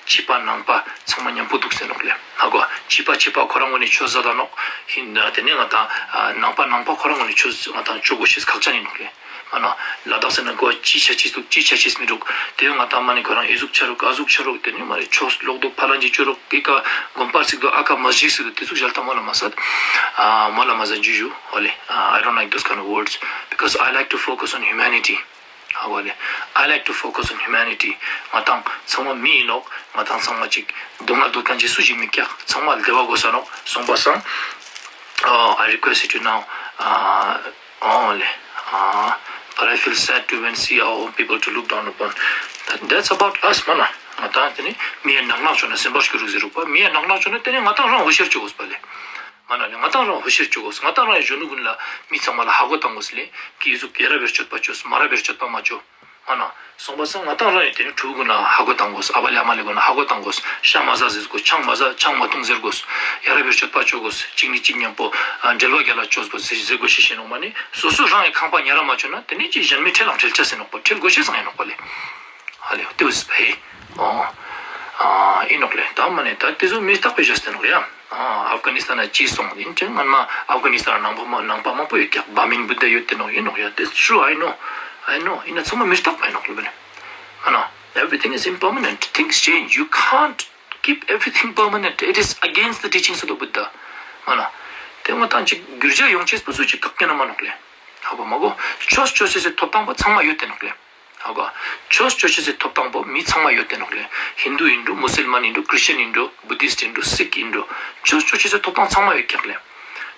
ཕྱི་པ་ནང་པ་ཚང་མ་ཉམ་པོ་དུག་ཟེར་ནོག་ལེ། ཧ་གོ། ཕྱི་པ་ཕྱི་པ་ཁོ་རང་ངོས་ནེ་ཆོས་ཟ་ད་ནོག། ཧིན་ཏེ་ནེ་ང་དང་ཨ་ནང་པ་ནང་པ་ཁོ་རང་ངོས་ནེ་ཆོས་ང་དང་ཅོ་གོས་ཤེས་ཁག་ཅན་ཨིན་ནོག་ལེ། མ་ནོ། ལ་དྭགས་སི་ནང་ཀོ་ཅི་ཆ་ཅེས་དུག་ཅི་ཆ་ཅེས་མི་དུག། ཏེ་ང་དང་མ་ནེ་ཁོ་རང་ཨི་ཟུག་ཆ་རུག་ཨ་ཟུག་ཆ་རུག། ཏེ་ནེ་མ་ནེ་ཆོས་ལོག་དུག་ཕ་ལན་ཅིག་ཅོ་རུག། ཨི་ཀ་དགོན་པར་ཞིག་དུག་ཨ་ཀ་མ་ཞིག་ཞིག་དུག། ཏེ་ཟུག་ཞལ་ཏ་མོལ་ལ་མ་ཟད། ཨ་མོལ་ལ་མ་ཟད་ཇུ་ཇུ་འོ་ལེ། ཨ་I don't like those kind of words because I like to focus on humanity. ཧ་གོ་ལེ། I like to focus on humanity. ང་དང་ཚང་མ་མི་ཨིན་ནོག། ང་དང་ཚང་མ་ཅིག་སྡུག་བསྔལ་དུག་ཁན་ཅིག་སུ་ཞིག་མི་ཀྱག། ཚང་མ་བདེ་བ་དགོས་ས་ནོག། སོང་པ་སང་། ཨ་I request you to now, uh, འོ་ལེ། ཨ་but I feel sad to even see our own people to look down upon. That, that's about us མ་ན། ང་དང་ཏེ་ནེ་མི་ཡ་ནག་ནག་ཅོ་ན་སེམས་པ་སྐྱོ་རུག་ཟེར་རུག་པ། མི་ཡ་ནག་ནག་ཅོ་ན་ཏེ་ནེ་ང་དང་རང་ཧོ་ཤར་ཅོ་གོས་པ་ལེ། མ་ན་ལེ་ང་དང་རང་ཧོ་ཤར་ཅོ་གོས། ང་དང་རང་ཡ་གཞོན་ནུ་གུན་ལ་མི་ཚང་མ་ལ་ཧ་གོ་ཏང་གོས་ལེ། ཀི་ཟུག་ཡ་རབས་སྤྱོད་པ་ཅོས་མ་རབས་སྤྱོད་པ་མ་ཅོ། མ་ན། སོང་པ་སང་ང་དང་རང་ཡ་ཏེ་ནེ་ཕྲུ་གུ་གུན་ལ་ཧ་གོ་ཏང་གོས། ཨ་བ་ལེ་ཨ་མ་ལེ་གུན་ལ་ཧ་གོ་ཏང་གོས། ཤ་མ་ཟ་ཟེར་གོས། ཆང་མ་ཟ་ཆང་མ་ཐུང་ཟེར་གོས། ཡ་རབས་སྤྱོད་པ་ཅོ་གོས། ཅིག་ནེ་ཅིག་ཉམ་པོ་ཨ་འབྲེལ་བ་རྒྱལ་ལ་ཅོས་གོས་ཟེར་ཟེར་གོས་ཤེས་ཤེས་ནོག། མ་ནེ་སོ་སོ་རང་ཡ་ཁང་པ་ཉ་ར་མ་ཅོ་ན་ཏེ་ནེ་ཅི་གཞན་མི་ཁྲེལ་ལང་ཁྲེལ་ཆ་ཟེར་ནོག་པ། ཁྲེལ་གོས་ཤེས་སང་ཨིན་ནོག་པ་ལེ། ཧ་ལེ་ཏེ་བོ་ཟེར་ཕེ། ཨོ། ཨ་ཨིན་ནོག་ལེ། ཏ་མ་ནེ་ཏ་ཏེ་ཟུག་མི་རྟག་པའི་ཞག་ཟེར་ནོག་ཡ། ཨ་ཨབ་གྷ་ནི་སི་ཏན་ན་ཅི་སོང་ཨིན་ཅེ་སྔན་མ་ཨབ་གྷ་ནི་སི་ཏན་ནང་པ་མ་ནང་པ་མང་པོ་ཡོད་ཀྱག། བྷ་མིན་བུད་དྷ་ཡོད་ཏེ་ནོག་ཨིན་ནོག་ཡ། That's true, I know, I know. ཨིན་ན་ཚང་མ་མི་རྟག་པ་ཨིན་ནོག་ལེ། མ་ན། Everything is impermanent. Things change. You can't keep everything permanent. It is against the teachings of the Buddha. མ་ན། ཏེ་ང་དང་ཅིག་གུར་ཇ་ཡོང་ཅེས་པོ་སུ་ཅིག་བཀག་ཉན་ན་མ་ནོག་ལེ། ཧ་གོ་མ་གོ། ཆོས་ཅོ་ཅེས་སི་ཐོབ་ཐང་པོ་ཚང་མ་ཡོད་དེ་ནོག་ལེ། ཧ་གོ། ཆོས་ཅོ་ཅེས་སི་ཐོབ་ཐང་པོ་མི་ཚང་མ་ཡོད་དེ་ནོག་ལེ། ཧིན་དུ་ཨིན་འགྲོ། མུ་སིལ་མན་ཨིན་འགྲོ། ཁྲིས་ཅན་ཨིན་འགྲོ། བུ་དིསྟ་ཨིན་འགྲོ། སིག་ཨིན་འགྲོ། ཆོས་ཅོ་ཅེས་སི་ཐོབ་ཐང་ཚང་མ་ཡོད་ཀྱག་ལེ།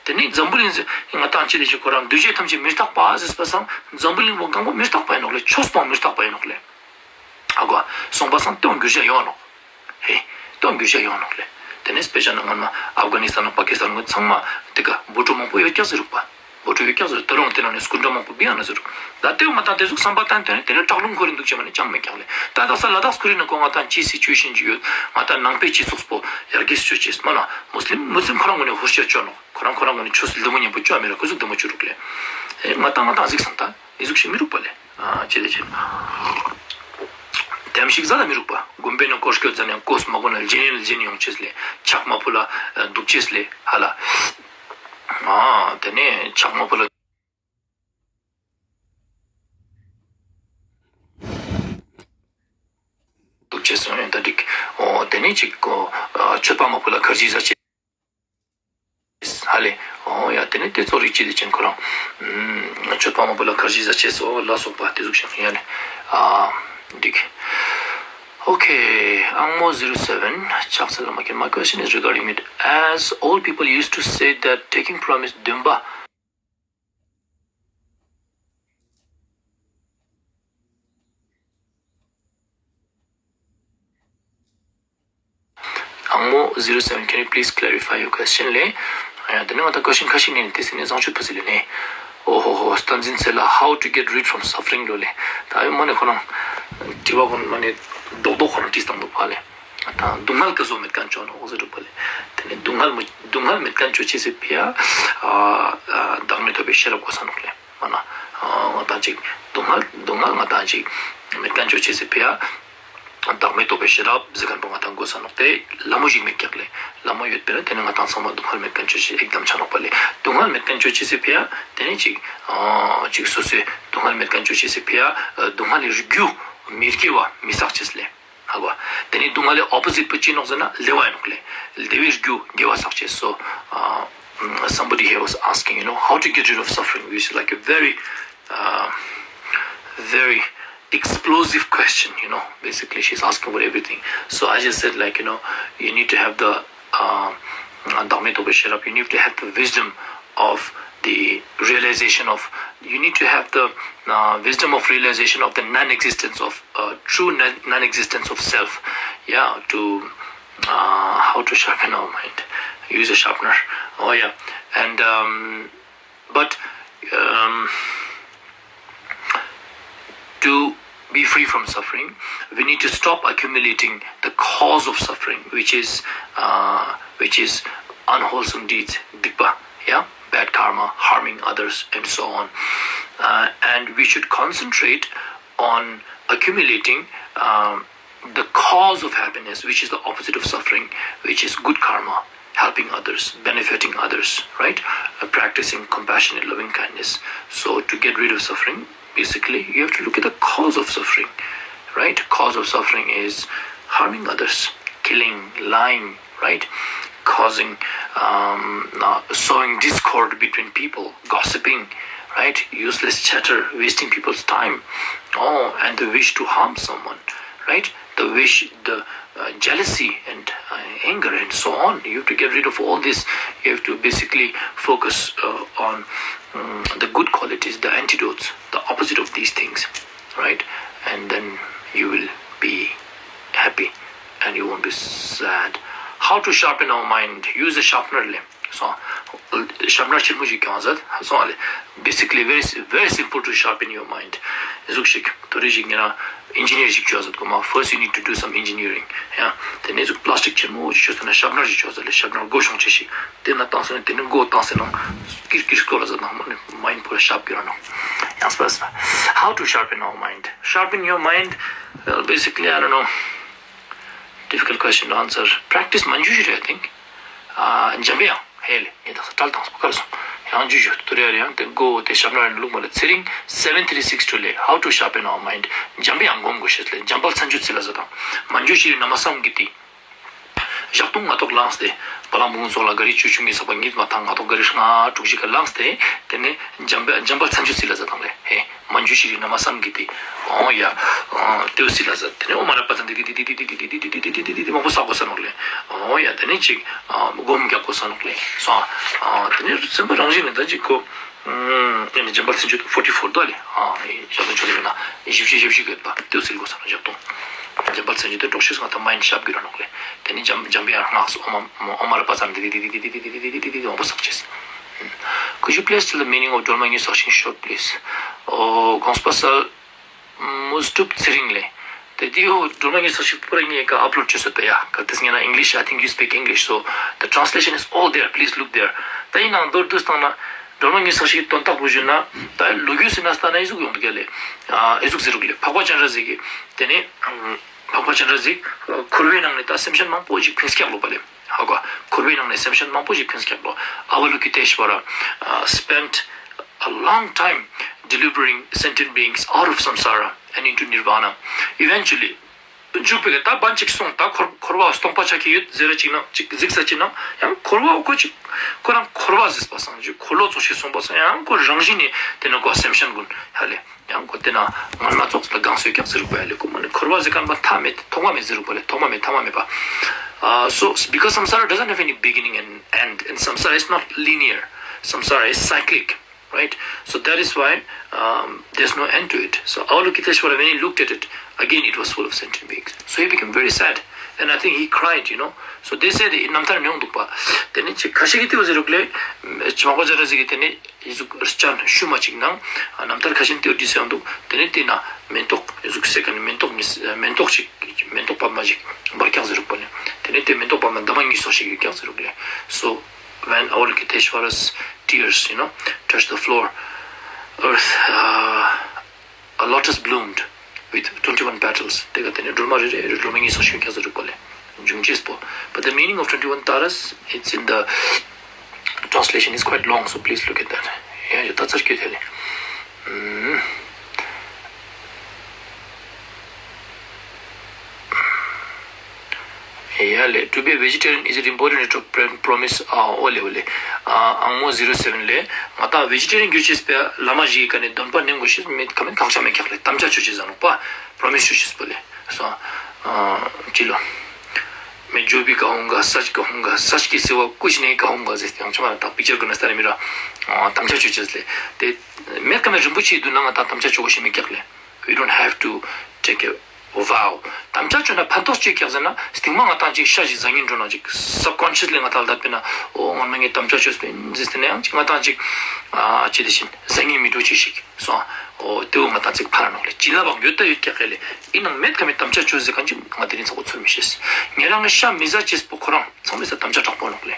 དེ་ནེ་འཛམ་བུ་གླིང་ང་ཏང་ཅི་ལེ་ཞིག་ཁོ་རང་འདུས་བྱས་ཐམས་ཅད་མི་རྟག་པ་ཟེར་པ་སང་འཛམ་བུ་གླིང་པོ་གང་པོ་མི་རྟག་པ་ཨིན་ནོག་ལེ། ཆོས་པོ་མི་རྟག་པ་ཨིན་ནོག་ལེ། ཧ་གོ། སོང་པ་སང་སྟོང་འགྱུར་བྱ་ཡོང་ནོག། ཧེ། སྟོང་འགྱུར་བྱ་ཡོང་ནོག་ལེ། དེ་ནེ་དཔེ་བཞག་ན་སྔོན་མ་ཨབ་གྷ་ནི་སྟན་དང་པ་ཀི་སྟན་ཚང་མ་དེ་ཀ་བོ་གྲུ་མང་པོ་ཡོད་ཀྱག་ཟེར་རུག་པ། བོ་གྲུ་ཡོད་ཀྱག་ཟེར། ད་རུང་དེ་ནང་ནེ་སྐུ་འདྲ་མང་པོ་བི་ཡ་ན་ཟེར་རུག། ད་དེ་བོ་ང་ཏང་དེ་ཟུག་བསམ་པ་བཏང་དེ་ནེ་དེ་ནེ་དྲག་རླུང་འཁོར་རིན་འདུག་ཅེས་མ་ནེ་ཅང་མེད་ཀྱག་ལེ། ད་དག་ས་ལ་དྭགས་ཁོ་རི་ནང་ཁོ་ང་ཏང་ཅི་སི་ཅུ་ཨེ་ཤན་ཅིག་ཡོད། ང་ཏང་ནང་པའི་སྤྱི་ཚོགས་པོ་ཡར་རྒྱས་ཅོ་ཅེས་མ་ན་མུ་སི་ལིམ་མུ་སི་ལིམ་ཁོ་རང་ངོས་ནེ་ཧུར་ཤེད་ཅོ་ནོག། ཁོ་རང་ཁོ་རང་ངོས་ནེ་ཆོས་སི་ལྡེ་མོ་ཉམ་པོ་ཅོ་མི་རུག། ཁོ་ཟུག་ལྡེ་མོ་ཅོ་རུག་ལེ། ཨེ་ང་ཏང་ང་ཏང་གཟིགས་སང་ད་ཨི་ཟུག་ཞིག་མི་རུག་པ་ལེ། ཨ་ཅི་ལེ་ཅི། དེམ་ཞིག་ཟ་ལ་མི་རུག་པ། དགོན་པའི་ནང་སྐོར་སྐྱོད་ཟ་ནེ་གོས་མ་གོན་ན་ལྗེན་ལྗེན་ཡོང་ཅེས་ལེ། ཆག་མ་ཕུ་ལ་འདུག་ཅེས་ལེ་ཧ་ལ། ཨ་དེ་ནེ་ཆག་མ་ཕུ་ལ་འདུག་ཅེས་སོང་ཡོད་ད་འགྲིག། འོ་དེ་ནེ་ཅིག་གོ་མཆོད་པ་མ་ཕུ་ལ་ཁར་ཇི་ཟ་ཅེས། ཧ་ལེ། འོ་ཡ་དེ་ནེ་དེ་ཚོ་རིགས་ཅི་དེ་ཅན་ཁོ་རང་། མཆོད་པ་མ་ཕུ་ལ་ཁར་ཇི་ཟ་ཅེས་སོ་ལ་སོགས་པ་དེ་ཟུག་ཞིག་ཡ་ནེ། ཨ་འགྲིག། Okay, Angmo zero seven, ཕྱག་འཚལ་བླ་མ་མཁྱེན། My question is regarding it. As old people used to say that taking promise, འདུན་པ། Angmo zero seven, can you please clarify your question ལེ། ཡ་དེ་ནེ་ང་ཏང་ཀོ་ཤན་ཁ་ཤས་ནེ་དེ་སི་ནེ་བཟང་སྤྱོད་པོ་ཟེར་ལེ་ནེ། ཨོ་ཧོ་ཧོ། བསྟན་འཛིན་ཚེ་ལྷ། How to get rid from suffering ལོ་ལེ། ད་ཨ་མ་ནེ་ཁོ་རང་དྲི་བ་ཁོ་མ་ནེ་རྡོག་རྡོག་ཁོ་རང་བྲིས་བཏང་འདུག་པ་ལེ། ད་སྡུག་བསྔལ་ཀ་ཟོ་མེད་མཁན་ཅོ་ནོག་ཟེར་འདུག་པ་ལེ། དེ་ནེ་སྡུག་བསྔལ་མ་སྡུག་བསྔལ་མེད་མཁན་ཅོ་ཅེས་སི་ཕི་ཡ། ཨ་ཨ་བདག་མེད་རྟོགས་པའི་ཤེས་རབ་དགོས་ས་ནོག་ལེ། མ་ན། ཨ་ང་ཏང་ཅིག་སྡུག་བསྔལ་སྡུག་བསྔལ་ང་ཏང་ཅིག་མེད་མཁན་ཅོ་ཅེས་སི་ཕི་ཡ། བདག་མེད་རྟོགས་པའི་ཤེས་རབ་ཟེར་མཁན་པོ་ང་ཏང་དགོས་ས་ནོག། དེ་ལ་མོ་ཞིག་མེད་ཀྱག་ལེ། ལ་མོ་ཡོད་པ་ན་དེ་ནེ་ང་ཏང་ཚང་མ་སྡུག་བསྔལ་མེད་མཁན་ཅོ་ཅེས་ཨེག་དམ་ཆ་ནོག་པ་ལེ། སྡུག་བསྔལ་མེད་མཁན་ཅོ་ཅེས་སི་ཕི་ཡ་དེ་ནེ་ཅིག་ཨ་ཅིག་སོ་སོའི་སྡུག་བསྔལ་མེད་མཁན་ཅོ་ཅེས་སི་ཕི་ཡ་ཨ་སྡུག་བསྔལ་ལི་རྒྱུ་མི་དགེ་བ་མི་བསགས་ཅེས་ལེ། ཧ་གོ། དེ་ནེ་སྡུག་བསྔལ་ལི་ཨོ་པོ་ཟིཊ་པོ་ཅི་ནོག་ཟེར་ན་བདེ་བ་ཨིན་ནོག་ལེ། བདེ་བའི་རྒྱུ་དགེ་བ་བསགས་ཅེས་སོ། ཨ་somebody here was asking, you know, how to get rid of suffering, which is like a very, uh, very explosive question, you know. Basically, she's asking about everything. So I just said, like, you know, you need to have the, uh, བདག་མེད་རྟོགས་པའི་ཤེས་རབ, you need to have the wisdom of the realization of, you need to have the, uh, wisdom of realization of the non-existence of, uh, true non- non-existence of self. Yeah, to, uh, how to sharpen our mind. Use a sharpener. Oh, yeah. And, um, but, um, to be free from suffering, we need to stop accumulating the cause of suffering, which is, uh, which is unwholesome deeds, སྡིག་པ, yeah, bad karma, harming others, and so on. Uh, and we should concentrate on accumulating, um, the cause of happiness, which is the opposite of suffering, which is good karma, helping others, benefiting others, right? Uh, practicing compassion and loving kindness. So, to get rid of suffering, basically, you have to look at the cause of suffering, right? Cause of suffering is harming others, killing, lying, right? Causing, um, uh, sowing discord between people, gossiping, right? Useless chatter, wasting people's time. Oh, and the wish to harm someone, right? The wish, the, uh, jealousy, and, uh, anger, and so on. You have to get rid of all this. You have to basically focus, uh, on, um, the good qualities, the antidotes, the opposite of these things, right? And then you will be happy and you won't be sad. How to sharpen our mind? Use a sharpener ལེ། སོང་། ཤར་པ་ནར་ཆེན་མོ་ཞིག་ཀྱང་ཟེར་སོང་ཨ་ལེ། Basically, very, very simple to sharpen your mind. ཟུག་ཞིག་ཏོ་རེ་ཞིག་ཡིན་ན་ཨིན་ཇི་ནིར་ཞིག་ཅོ་ཟེར་གོ་མ། First, you need to do some engineering. ཡ། དེ་ནེ་ཟུག་པ་ལ་སི་ཊིག་ཆེན་མོ་ཞིག་ཅོ་ཟེར་ན་ཤར་པ་ནར་ཞིག་ཅོ་ཟེར་ལེ། ཤར་པ་ནར་མགོ་ཤོང་ཆེ་ཞིག་དེ་ན་བཏང་ཟེར་ན་དེ་ནེ་མགོ་བཏང་ཟེར་ན་ཀིར་ཀིར་སྐོར་ལ་ཟེར་ན་མ་ནེ་མའིན་ཌ་པུ་ར་ཤར་པ་གྱུར་ར་ནོག། ཡང་སྤེ་ར་ཟེར་ན། How to sharpen our mind? Sharpen your mind? Well, basically, I don't know. Difficult question to answer. Practice མ་ཇུ་ཞིག་རེད། I think. ཨ་འཇམ་པའི་དབྱངས་ཧེ་ལེ། ངས་ད་ས་ཁྲལ་བཏང་སོང་ཁར་སོང་། ཡང་ཇུ་ཞུ་ཏུ་རེ་ཡང་དེ་མགོ་དེ་ཤར་པ་ནར་ལུག་མ་ལེ། ཚེ་རིང་seven three six two ལེ། How to sharpen our mind? འཇམ་པའི་དབྱངས་སྒོམ་དགོས་ཤེས་ལེ། འཇམ་དཔལ་མཚན་བརྗོད་ཚིག་ལ་ཟེར་དང་། མ་ཇུ་ཞིག་རེད་ན་མ་བསམ་གི་དེ། ཞག་དུང་ང་ཏོག་ལངས་ཏེ་བ་ལང་བུང་ཚོགས་ལ་ག་རི་ཆུ་ཆུང་གི་ས་པ་ཉིད་མ་ཐང་ང་ཏོག་ག་རི་ལྔ་དྲུག་ཅིག་ག་ལངས་ཏེ་དེ་ནས་འཇམ་དཔལ་འཇམ་དཔལ་མཚན་བརྗོད་སི་ལ་ཟ་དང་ལེ། ཧེ་མ་འཇུ་ཤི་རི་ན་མ་བསམ་གི་ཏེ། འོ་ཡ། ཏེའུ་སི་ལ་ཟ་དེ་ནས་འོ་མ་ར་པ་ཚང་ཏེ་ཏེ་ཏེ་མང་པོ་ས་གོ་ས་ནོག་ལེ། འོ་ཡ་དེ་ནས་ཅིག་སྒོམ་རྒྱག་གོ་ས་ནོག་ལེ། སོ་དེ་ནས་སེམས་པ་རང་བཞིན་ནས་ད་ཅིག་གོ། ཨ་ནི་འཇམ་དཔལ་མཚན་བརྗོད་ཕོར་ཊི་ཕོར་དོ་ལེ། ཨ་ནི་ཞག་དུང་ཆོས་ལེ་ན་བཞི་བཅུ་ཞེ་བཞི་གི་ཡོད་པ་ཏེའུ་སི་ལ་གོ་ས་ནོག་ཞག་དུང་། འཇམ་དཔལ་མཚན་བརྗོད་དེ་གྲོགས་ཤིག་ང་ད་མ་ཡིན་ཞབས་གི་ར་ནོག་ལེ། དེ་ནས་འཇམ་འཇམ་པའི་ཡར་སྔགས་སུ་འོ་མ་འོ་མ་ར་པ་ཚང་ཏེ་ཏེ་ཏེ་མང་པོ་བསགས་ཅེས། Could you please tell the meaning of སྒྲོལ་མ་ཉེར་གཅིག་ཤོད་please? འོ་དགོངས་པ་སལ། མུ་སྟུབ་ཚེ་རིང་ལེ། དེ་དེའོ་སྒྲོལ་མ་ཉེར་གཅིག་པུ་ར་ངའི་ཀ་ཨབ་ལོཌ་བཅོས་སོ་པ་ཡ། ག་ཏེས་ཉེ་ན་English, I think you speak English, so the translation is all there, please look there. ད་ཡིན་ནའང་མདོར་བསྡུས་བཏང་ན་སྒྲོལ་མ་ཉེར་གཅིག་དོན་དག་པོ་ཞུ་ན་ད་ལོ་རྒྱུས་སི་ནང་ལྟ་ན་ཨི་ཟུག་ཡོང་འདུག་ག་ལེ། ཨ་ཨི་ཟུག་ཟེར་རུག་ལེ། འཕགས་པ་སྤྱན་རས་གཟིགས་ཀྱི་དེ་ནས་འཕགས་པ་སྤྱན་རས་གཟིགས་འཁོར་བའི་ནང་ནས་ད་སེམས་ཅན་མང་པོ་ཞིག་ཕན་སྐྱབས་ལོ་པ་ལེ། ཧ་གོ། འཁོར་བའི་ནང་ནས་སེམས་ཅན་མང་པོ་ཞིག་ཕན་སྐྱབས་ལོ། Avalokiteshvara, uh, spent a long time delivering sentient beings out of samsara and into nirvana. Eventually, འཇུག་པའི་ད་བན་ཅིག་སོང་ད་འཁོར་འཁོར་བ་སྟོང་པ་ཆ་གི་ཡོད་ཟེར་ར་ཅིག་ནང་ཅིག་གཟིགས་ས་ཅིག་ནང་ཡང་འཁོར་བ་ཁོ་ཅིག་ཁོ་རང་འཁོར་བ་ཟེར་པ་སང་ཅིག་འཁོར་ལོ་ཚོགས་ཤིག་སོང་པ་སང་ཡང་ཁོ་རང་བཞིན་ནས་དེ་ན་ཁོ་སེམས་ཅན་ཀུན་ཧ་ལེ། ཡང་ཁོ་དེ་ན་ངོ་མ་ཚོགས་ལ་གང་སོས་ཀྱང་ཟེར་རུག་པ་ཡ་ལེ། ཁོ་མ་ནི་འཁོར་བ་ཟེར་མཁན་པ་མཐའ་མེད་ཐོག་མ་མེད་ཟེར་རུག་པ་ལེ། ཐོག་མ་མེད་ཐ་མ་མེད་པ། Uh, so, because samsara doesn't have any beginning and end, and samsara is not linear, samsara is cyclic, right? So that is why um, there's no end to it. So Avalokiteshvara, when he looked at it, again it was full of sentient beings. So he became very sad, and I think he cried, you know. So they said, ནམ་ཐར་མྱོང་འདུག་པ། དེ་ནས་ཅིག་ཁ་ཤས་ཀྱིས་དེ་བ་ཟེར་རུག་ལེ། ཅི་མ་གོ་ཟེར་ར་ཟིག་གི་དེ་ནས། ཨི་ཟུག་རི་ཅན་ཤུལ་མ་ཅིག་ནང་རྣམ་ཐར་ཁ་ཤས་ཏེ་འོ་དི་སེ་ཡང་འདུག་དེ་ནས་དེ་ན་མེན་ཏོག་ཨི་ཟུག་སེ་ཀ་ནི་མེན་ཏོག་ཉིས་མེན་ཏོག་ཅིག་མེན་ཏོག་པདྨ་ཅིག་འབར་ཀྱག་ཟེར་རུག་པ་ནི། དེ་ནས་དེ་མེན་ཏོག་པདྨ་འདབ་མ་གཉིས་སོགས་ཤིག་ཡོད་ཀྱག་ཟེར་རུག་ལེ། So when Avalokiteshvara's tears, you know, touched the floor, earth, uh, a lotus bloomed with twenty-one petals. དེ་ག་དེ་ནས་སྒྲོལ་མ་རེ་རེ་རེ་སྒྲོལ་མ་གཉིས་སོགས་ཤིག་ཡོད་ཀྱག་ཟེར་རུག་པ་ལེ། འབྱུང་ཅེས་པོ། But the meaning of twenty-one taras, it's in the translation is quite long, so please look at that. ཡ་ཡ་ད་ཚར་ཁྱོད་དེ་ལེ། ཡ་ལེ། To be a vegetarian, is it important to pr- promise? ཨ་འོ་ལེ་འོ་ལེ། ཨ་ཨང་མོ་zero seven ལེ། ང་ད་བེ་ཇི་ཊེ་རི་ཡན་གྱུར་ཅེས་པའི་བླ་མ་ཞིག་གི་ཀ་ནས་འདོན་པ་ནན་དགོས་ཤེས་མེད་ཁ་མེད་ཁག་ཆེ་མེད་ཀྱག་ལེ། དམ་བཅའ་ཆོད་ཅེས་ཟེར་ནོག་པ། པྲོ་མིས་ཆོད་ཅེས་པོ་ལེ། སོ། ཨ་ཅི་ལོ། मैं जो भी कहूँगा, सच कहूँगा, सच के सिवा कुछ नहीं कहूँगा ཟེར་ཏེ་ཡང་ཆ་མ་ད་པིག་ཅར་གུན་ན་སྟ་རེ་མི་ར། ཨ་དམ་བཅའ་ཆོད་ཅེས་ལེ། དེ་མེད་ཀ་མེད་རིན་པོ་ཆེའི་མདུན་ན་ང་ད་དམ་བཅའ་ཆོད་དགོས་ཤེས་མེད་ཀྱག་ལེ། We don't have to take a vow. དམ་བཅའ་ཆོད་ན་ཕན་ཐོགས་ཅི་ཀྱག་ཟེར་ན་སྟིང་མ་ང་ད་ཅིག་ཤ་ཞིག་ཟ་ཉེན་འགྲོ་ན་ཅིག་སབ་ཀོན་ཤི་ཡས་ལི་ང་ད་ལ་ད་པེ་ན་འོ་ང་མ་ངའི་དམ་བཅའ་ཆོད་པིན་ཟེར་ཏེ་ན་ཡང་ཅིག་ང་ད་ཅིག་ཨ་ཅི་དེ་བཞིན་ཟ་ཉེན་མི་འགྲོ་ཅིག་ཤིག་སོང་། འོ་དེ་བོ་ང་ད་ཅིག་ཕན་ར་ནོག་ལེ། བྱིན་རླབས་པའང་ཡོད་ད་ཡོད་ཀྱག་ལེ། ཨིན་ནའང་མེད་ཀ་མེད་དམ་བཅའ་ཆོད་ཟེར་མཁན་ཅིག་ང་དེ་རིང་ཚ་བོ་ཚོར་མི་ཤེས། ཉེ་རང་ངི་ཤ་མི་ཟ་ཅེས་པོ་ཁོ་རང་ཚང་མའི་སང་དམ་བཅའ་དྲག་པོ་ནོག་ལེ།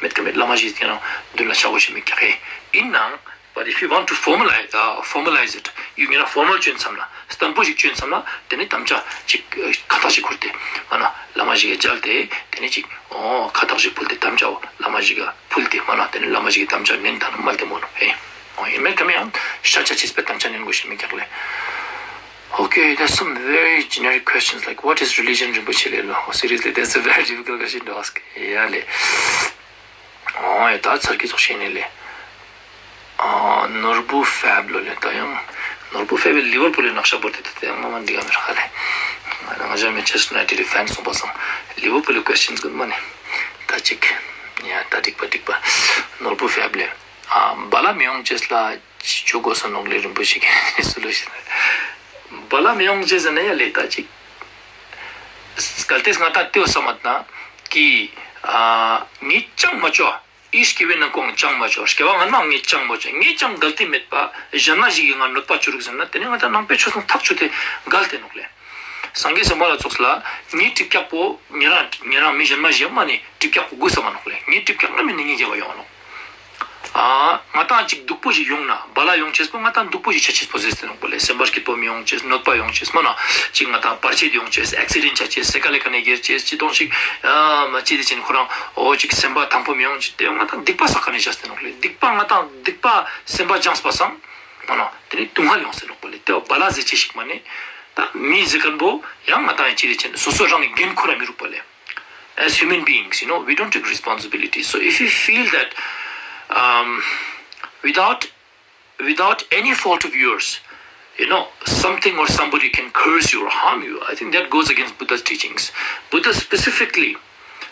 མེད་ཀ་མེད་བླ་མ་ཞིག་ཁྱེད་རང་མདུན་ལ་ཆ་དགོས་ཤེས་མེད་ཀྱག་ཧེ། ཨིན་ནའང་But if you want to formalize, uh, formalize it, you ཉེ་རང་ཕོར་མལ་ཅོ་ཨིན་བསམ་ན་བརྟན་པོ་ཞིག་ཅོ་ཨིན་བསམ་ན་དེ་ནི་དམ་བཅའ་ཅིག་ཁ་ཐག་ཅིག་ཁུར་ཏེ་མ་ན་བླ་མ་ཞིག་གི་མཇལ་ཏེ་དེ་ནི་ཅིག་འོ་ཁ་ཐག་ཅིག་ཕུལ་ཏེ་དམ་བཅའ་བོ་བླ་མ་ཞིག་ག་ཕུལ་ཏེ་མ་ན་དེ་ནི་བླ་མ་ཞིག་གི་དམ་བཅའ་ནན་ཏན་མལ་ཏེ་མོ་ནོག་ཧེ། འོ་ཡིན་མེད་ཀ་མེད་ཡང་ཤ་ཆ་ཅེས་པའི་དམ་བཅའ་ནན་དགོས་ཤེས་མེད་ཀྱག་ལེ། Okay, there's some very generic questions like what is religion? རིན་པོ་ཆེ་ལེ་ལོ། Seriously, that's a very difficult question to ask. ཡ་ལེ། འོ་ཡ་ད་ཚར་གི་ཚོགས་ཤེས་ནས་ལེ། ཨ་ནོར་བུ་ཕེབ་ལོ་ལེ། ད་ཡང་ནོར་བུ་ཕེབ་ལི་ཝར་པུལ་ལི་ནག་ཤ་བོར་ཏེ་ད་ཡང་ང་མ་འདི་ག་མེད་ཧ་ལེ། ང་ང་ཞ་མེན་ཆེསྟར་ཡུ་ནའི་ཊེཌ་ཕེན་སོང་པ་སང་ལི་ཝར་པུལ་ལི་ཀོ་ཤན་གུན་མ་ནི། ད་ཅིག་ཡ་ད་འགྲིག་པ་འགྲིག་པ། ནོར་བུ་ཕེབ་ལེ། ཨ་བ་ལ་མི་ཡོང་ཅེས་ལ་ཅི་ཅོ་དགོས་ས་ནོག་ལེ། རིན་པོ་ཆེ་གི་སུ་ལོ་ཤེས་ན། བ་ལ་མི་ཡོང་ཅེས་ཟེར་ན་ཡ་ལེ་ད་ཅིག་གལ་ཏེ་ང་ད་ལྟེ་བ་ས་མ་ད་ན་ཀི་ཨ་ངས་ཅང་མ་ཅོ། ཨི་སྐྱེ་བོའི་ནང་ཁོང་ཅང་མ་ཅོ། སྐྱེ་བ་སྔ་མ་ངས་ཅང་མ་ཅོ། ངས་ཅང་འགལ་ཏེ་མེད་པ་གཞན་མ་ཞིག་གིས་ང་གནོད་པ་ཅོ་རུག་ཟེར་ན་དེ་ནི་ང་ད་ནང་པའི་ཆོས་སང་ཐག་ཆོད་དེ་འགལ་ཏེ་ནོག་ལེ། སངས་རྒྱས་སམ་བྷོ་ལ་ཙོགས་ལ་ངའི་གྲིབ་ཀྱག་པོ་ཉེ་རང་ཉེ་རང་མི་གཞན་མ་ཞིག་མ་ནི་གྲིབ་ཀྱག་པོ་དགོས་ས་མ་ནོག་ལེ། ངའི་གྲིབ་ཀྱག་ན་མི་ནི་ངའི་རྒྱལ་བ་ཡོང་ང་ནོག་ཨ་ང་ཏང་ཅིག་སྡུག་པོ་ཞིག་ཡོང་ན་བ་ལ་ཡོང་ཅེས་པོ་ང་ཏང་སྡུག་པོ་ཞིག་ཆ་ཅེས་པོ་ཟེར་ཏེ་ནོག་པོ་ལེ། སེམས་པ་སྐྱིད་པོ་མི་ཡོང་ཅེས། གནོད་པ་ཡོང་ཅེས། མ་ན་ཅིག་ང་ཏང་བར་ཆད་ཡོང་ཅེས། ཨེག་སི་ཌེན་ཊ་ཆ་ཅེས། སེ་ཀ་ལེ་ཀ་ནེ་གྱེར་ཅེས། ཅི་དོང་ཞིག་ཨ་མ་ཅི་དེ་ཅན་ཁོ་རང་འོ་ཅིག་སེམས་པ་ཐང་པོ་མི་ཡོང་ཅེས། དེ་ང་ཏང་སྡིག་པ་བསགས་ཁན་ནི་ཆ་ཅེས་ཏེ་ནོག་ལེ། སྡིག་པ་ང་ཏང་སྡིག་པ་སེམས་པ་སྦྱངས་པ་སང་མ་ན་དེ་ནི་སྡུག་བསྔལ་ཡོང་ཟེར་ནོག་པོ་ལེ། དེ་བ་ལ་ཟེར་ཅེས་ཞིག་མ་ནི་ད་མི་ཟེར་ཁན་པོ་ཡང་ང་ཏང་ཡང་ཅི་དེ་ཅན་སོ་སོ་རང་ནི་འགན་ཁུར་ར་མི་རུག་པོ་ལེ། As human beings, you know, we don't take responsibility. So if you feel that, um, without without any fault of yours, you know, something or somebody can curse you or harm you, I think that goes against Buddha's teachings. Buddha specifically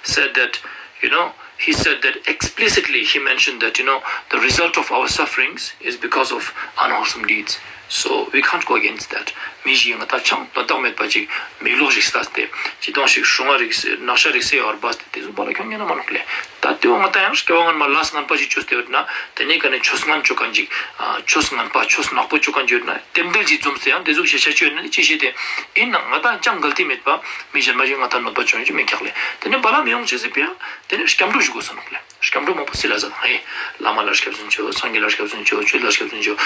said that, you know, he said that explicitly, he mentioned that, you know, the result of our sufferings is because of unwholesome deeds. So we can't go against that. མི་ཞིག་ང་ད་ཅང་དོན་དག་མེད་པ་ཅིག་མིག་ལོག་ཞིག་ལྟས་ཏེ་ཅི་དོང་ཞིག་སྲུང་བ་རིག་ནག་ཤ་རིག་སེ་ཡོར་བས་ཏེ་དེ་ཟུག་པ་ལ་ཁྱོང་ཉན་ན་མ་ནོག་ལེ། ད་དེ་བོ་ང་ད་ཡང་སྐྱེ་བ་སྔན་མ་ལས་ངན་པ་ཞིག་བཅོས་ཏེ་ཡོད་ན་དེ་ནས་ཀ་ནས་ཆོས་ངན་བཅོ་མཁན་ཅིག་ཨ་ཆོས་ངན་པ་ཆོས་ནག་པོ་བཅོ་མཁན་ཅིག་ཡོད་ན་རྟེན་འབྲེལ་ཅིག་འཛོམས་ཏེ་ཡང་དེ་ཟུག་ཞིག་བྱ་ཆ་ཡོད་ན་ནི་ཅི་ཞིག་དེ་ཡིན་ན་ང་ད་ཅང་གལ་ཏེ་མེད་པ་མི་གཞན་མ་ཞིག་ང་ད་གནོད་པ་བཅོ་ཡོང་ཅི་མེད་ཀྱག་ལེ། དེ་ནས་བླ་མ་ཡོང་ཅེས་ཟེར་པ་ཡང་དེ་ནས་སྐྱབས་འགྲོ་ཞུ་དགོས་ས་ནོག་ལེ། སྐྱབས་འགྲོ་མང་པོ་སིལ་ལ་ཟ་དང་ཧེ། བླ་མ་ལ་སྐྱབས་སུ་མཆིའོ། སངས་རྒྱས་ལ་སྐྱབས་སུ་མཆིའོ། ཆོས་ལ་སྐྱབས་སུ་མཆིའོ།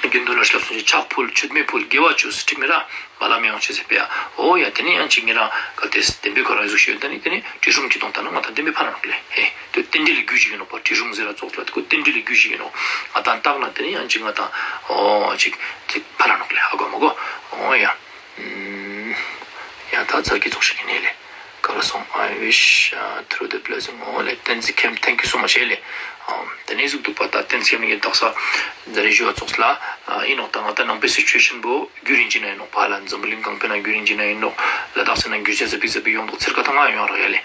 དགེ་འདུན་ལ་སྐྱབས་སུ་མཆིའོ། ཕྱག་ཕུལ་མཆོད་མེ་ཕུལ་དགེ་བ་བཅོས་ཁྲིག་མི་ར། བླ་མ་ཡོང་ཅེས་ཟེར་པ་ཡ། འོ་ཡ་དེ་ནས་ཡང་ཅིག་ཉེ་རང་གལ་ཏེ་བདེན་པའི་ཁོ་རང་ཟུག་ཤེས་ཡོད་ད་ནི་དེ་ནས་བྲིས་རུང་ཅི་དང་ད་ན་ང་ད་བདེན་པའི་ཕ་ར་ནོག་ལེ། ཧེ་དེ་རྟེན་འབྲེལ་ལས་རྒྱུ་ཞིག་ཡིན་ནོག་པ། བྲིས་རུང་ཟེར་ར་ཙོགས་ལ་དེ་ཁོ་རྟེན་འབྲེལ་ལས་རྒྱུ་ཞིག་ཡིན་ནོག་ང་ད་བཏགས་ན་དེ་ནས་ཡང་ཅིག་ང་ད་འོ་ཅིག་ཅིག་ཕ་ར་ནོག་ལེ། ཧ་གོ་མ་གོ། འོ་ཡ། ཡང་ད་ཚར་གི་ཚོགས་ཤིག་ཡིན་ནས་ལེ། ག་ར་སོང་། I wish uh, through the blessing all like བསྟན་འཛིན་མཁྱེན། Thank you so much ཨེ་ལེ། དེ་ནས་ཟུག་འདུག་པ། ད་བསྟན་འཛིན་མཁྱེན་ནི་དག་ས་ད་རེ་ཞུ་བ་ཙོགས་ལ་ཡིན་ནོག་ད་ང་ད་ནང་པའི་སི་ཅུ་ཨེ་ཤན་པོ་རྒྱུ་རིན་ཅི་ན་ཡིན་ནོག་ཕ་ལ་འཛམ་བུ་གླིང་གང་པོའི་ནང་རྒྱུ་རིན་ཅི་ན་ཡིན་ནོག་ལ་དྭགས་སི་ནང་རྒྱུ་ཆ་ཟ་པིག་ཟ་པིག་ཡོང་འདུག་ཚེར་ཁ་ཐང་ང་ཡོང་རག་ཡ་ལེ།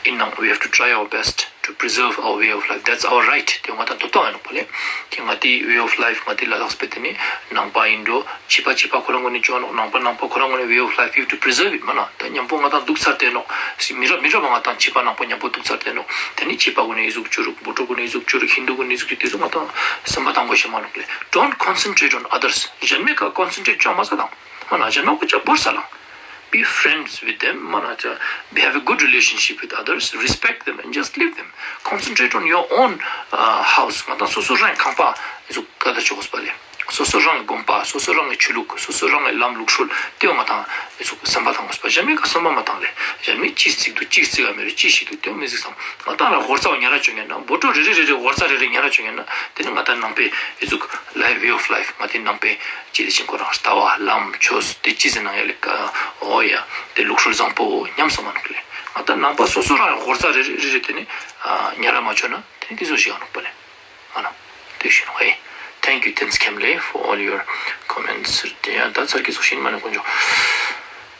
ཡིན་ནང་we have to try our best to preserve our way of life. That's our right. དེ་ང་ད་ཐོབ་ཐང་ཡིན་ནོག་པ་ལེ། དེ་ང་དེའི་way of life ང་དེ་ལ་དྭགས་པའི་དེ་ནི་ནང་པ་ཡིན་འགྲོ། ཕྱི་པ་ཕྱི་པ་ཁོ་རང་ངོས་ནས་བཅོ་ནོག་ནང་པ་ནང་པ་ཁོ་རང་ངོས་ནས་way of life you have to preserve it མ་ན། ད་ཉམ་པོ་ང་ད་འདུག་ཚར་ཏེ་ནོག་མི་རབས་མི་རབས་ང་ད་ཕྱི་པ་ནང་པ་ཉམ་པོ་འདུག་ཚར་ཏེ་ནོག་དེ་ནི་ཕྱི་པ་ངོས་ནས་ཨི་ཟུག་བཅོ་རུག་བོད་ཕྲུག་ངོས་ནས་ཨི་ཟུག་བཅོ་རུག་ཧིན་དུ་ངོས་ནས་ཨི་ཟུག་བཅོ་དེ་ཟུག་ང་ད་སེམས་པ་ཐང་པོ་ཤེས་མ་ནོག་ལེ། Don't concentrate on others. གཞན་མའི་ཀ་ཀོན་སེན་ཊྲེཊ་བཅོ་མ་ས་དང་། མ་ན་གཞན་མ་ཀོ་ཅག་བོར་ས་ལང་། Be friends with them. མ་ན་ཅ་be have a good relationship with others, respect them and just leave them. Concentrate on your own uh, house. ང་ད་སོ་སོ་རང་ཁང་པ་ཨི་ཟུག་ག་ད་ཆོག་གོས་པ་ལེ། སོ་སོ་རང་དགོན་པ་སོ་སོ་རང་གི་ཆོས་ལུགས་སོ་སོ་རང་གི་ལམ་ལུགས་སྲོལ་དེ་ང་ད་ཨི་ཟུག་བསམ་པ་ཐང་གོས་པ། གཞན་མའི་ཀ་བསམ་པ་མ་ཐང་ལེ། གཞན་མའི་ཅི་རྩིག་འདུག་ཅི་རྩིག་ག་མེད་རེ་ཅི་ཞིག་འདུག་དེ་མི་རྩིག་སང་ང་ད་རང་ཧོར་ཚ་བ་ཉ་ར་བཅོ་ཉན་ན་བོ་ཏོ་རེ་རེ་རེ་རེ་ཧོར་ཚ་རེ་རེ་ཉ་ར་བཅོ་ཉན་ན་དེ་ནི་ང་ད་ནང་པའི་ཨི་ཟུག་life, way of life ང་དེ་ནང་པའི་ཅི་དེ་ཅིག་ཁོ་རང་ལྟ་བ་ལམ་ཆོས་དེ་ཅི་ཟེར་ན་ཡ་ལེ་ཀ་འོ་ཡ་དེ་ལུགས་སྲོལ་བཟང་པོ་ཉམས་སོང་མ་ནོག་ལེ། ང་ད་ནང་པ་སོ་སོ་རང་ཧོར་ཚ་རེ་རེ་རེ་རེ་དེ་ནི་ཉ་ར་མ་བཅོ་ན་དེ་ནི་དེ་ཟུག་ཞིག་ཨ་ནོག་པ་ལེ། ཨ་ན་དེ་ཞིག་ནོག་ཧེ། Thank you བསྟན་འཛིན་མཁྱེན་ལེ་for all your comments. དེ་ཡང་ད་ཚར་གི་ཚོགས་ཤིག་མ་ནི་དཀོན་མཆོག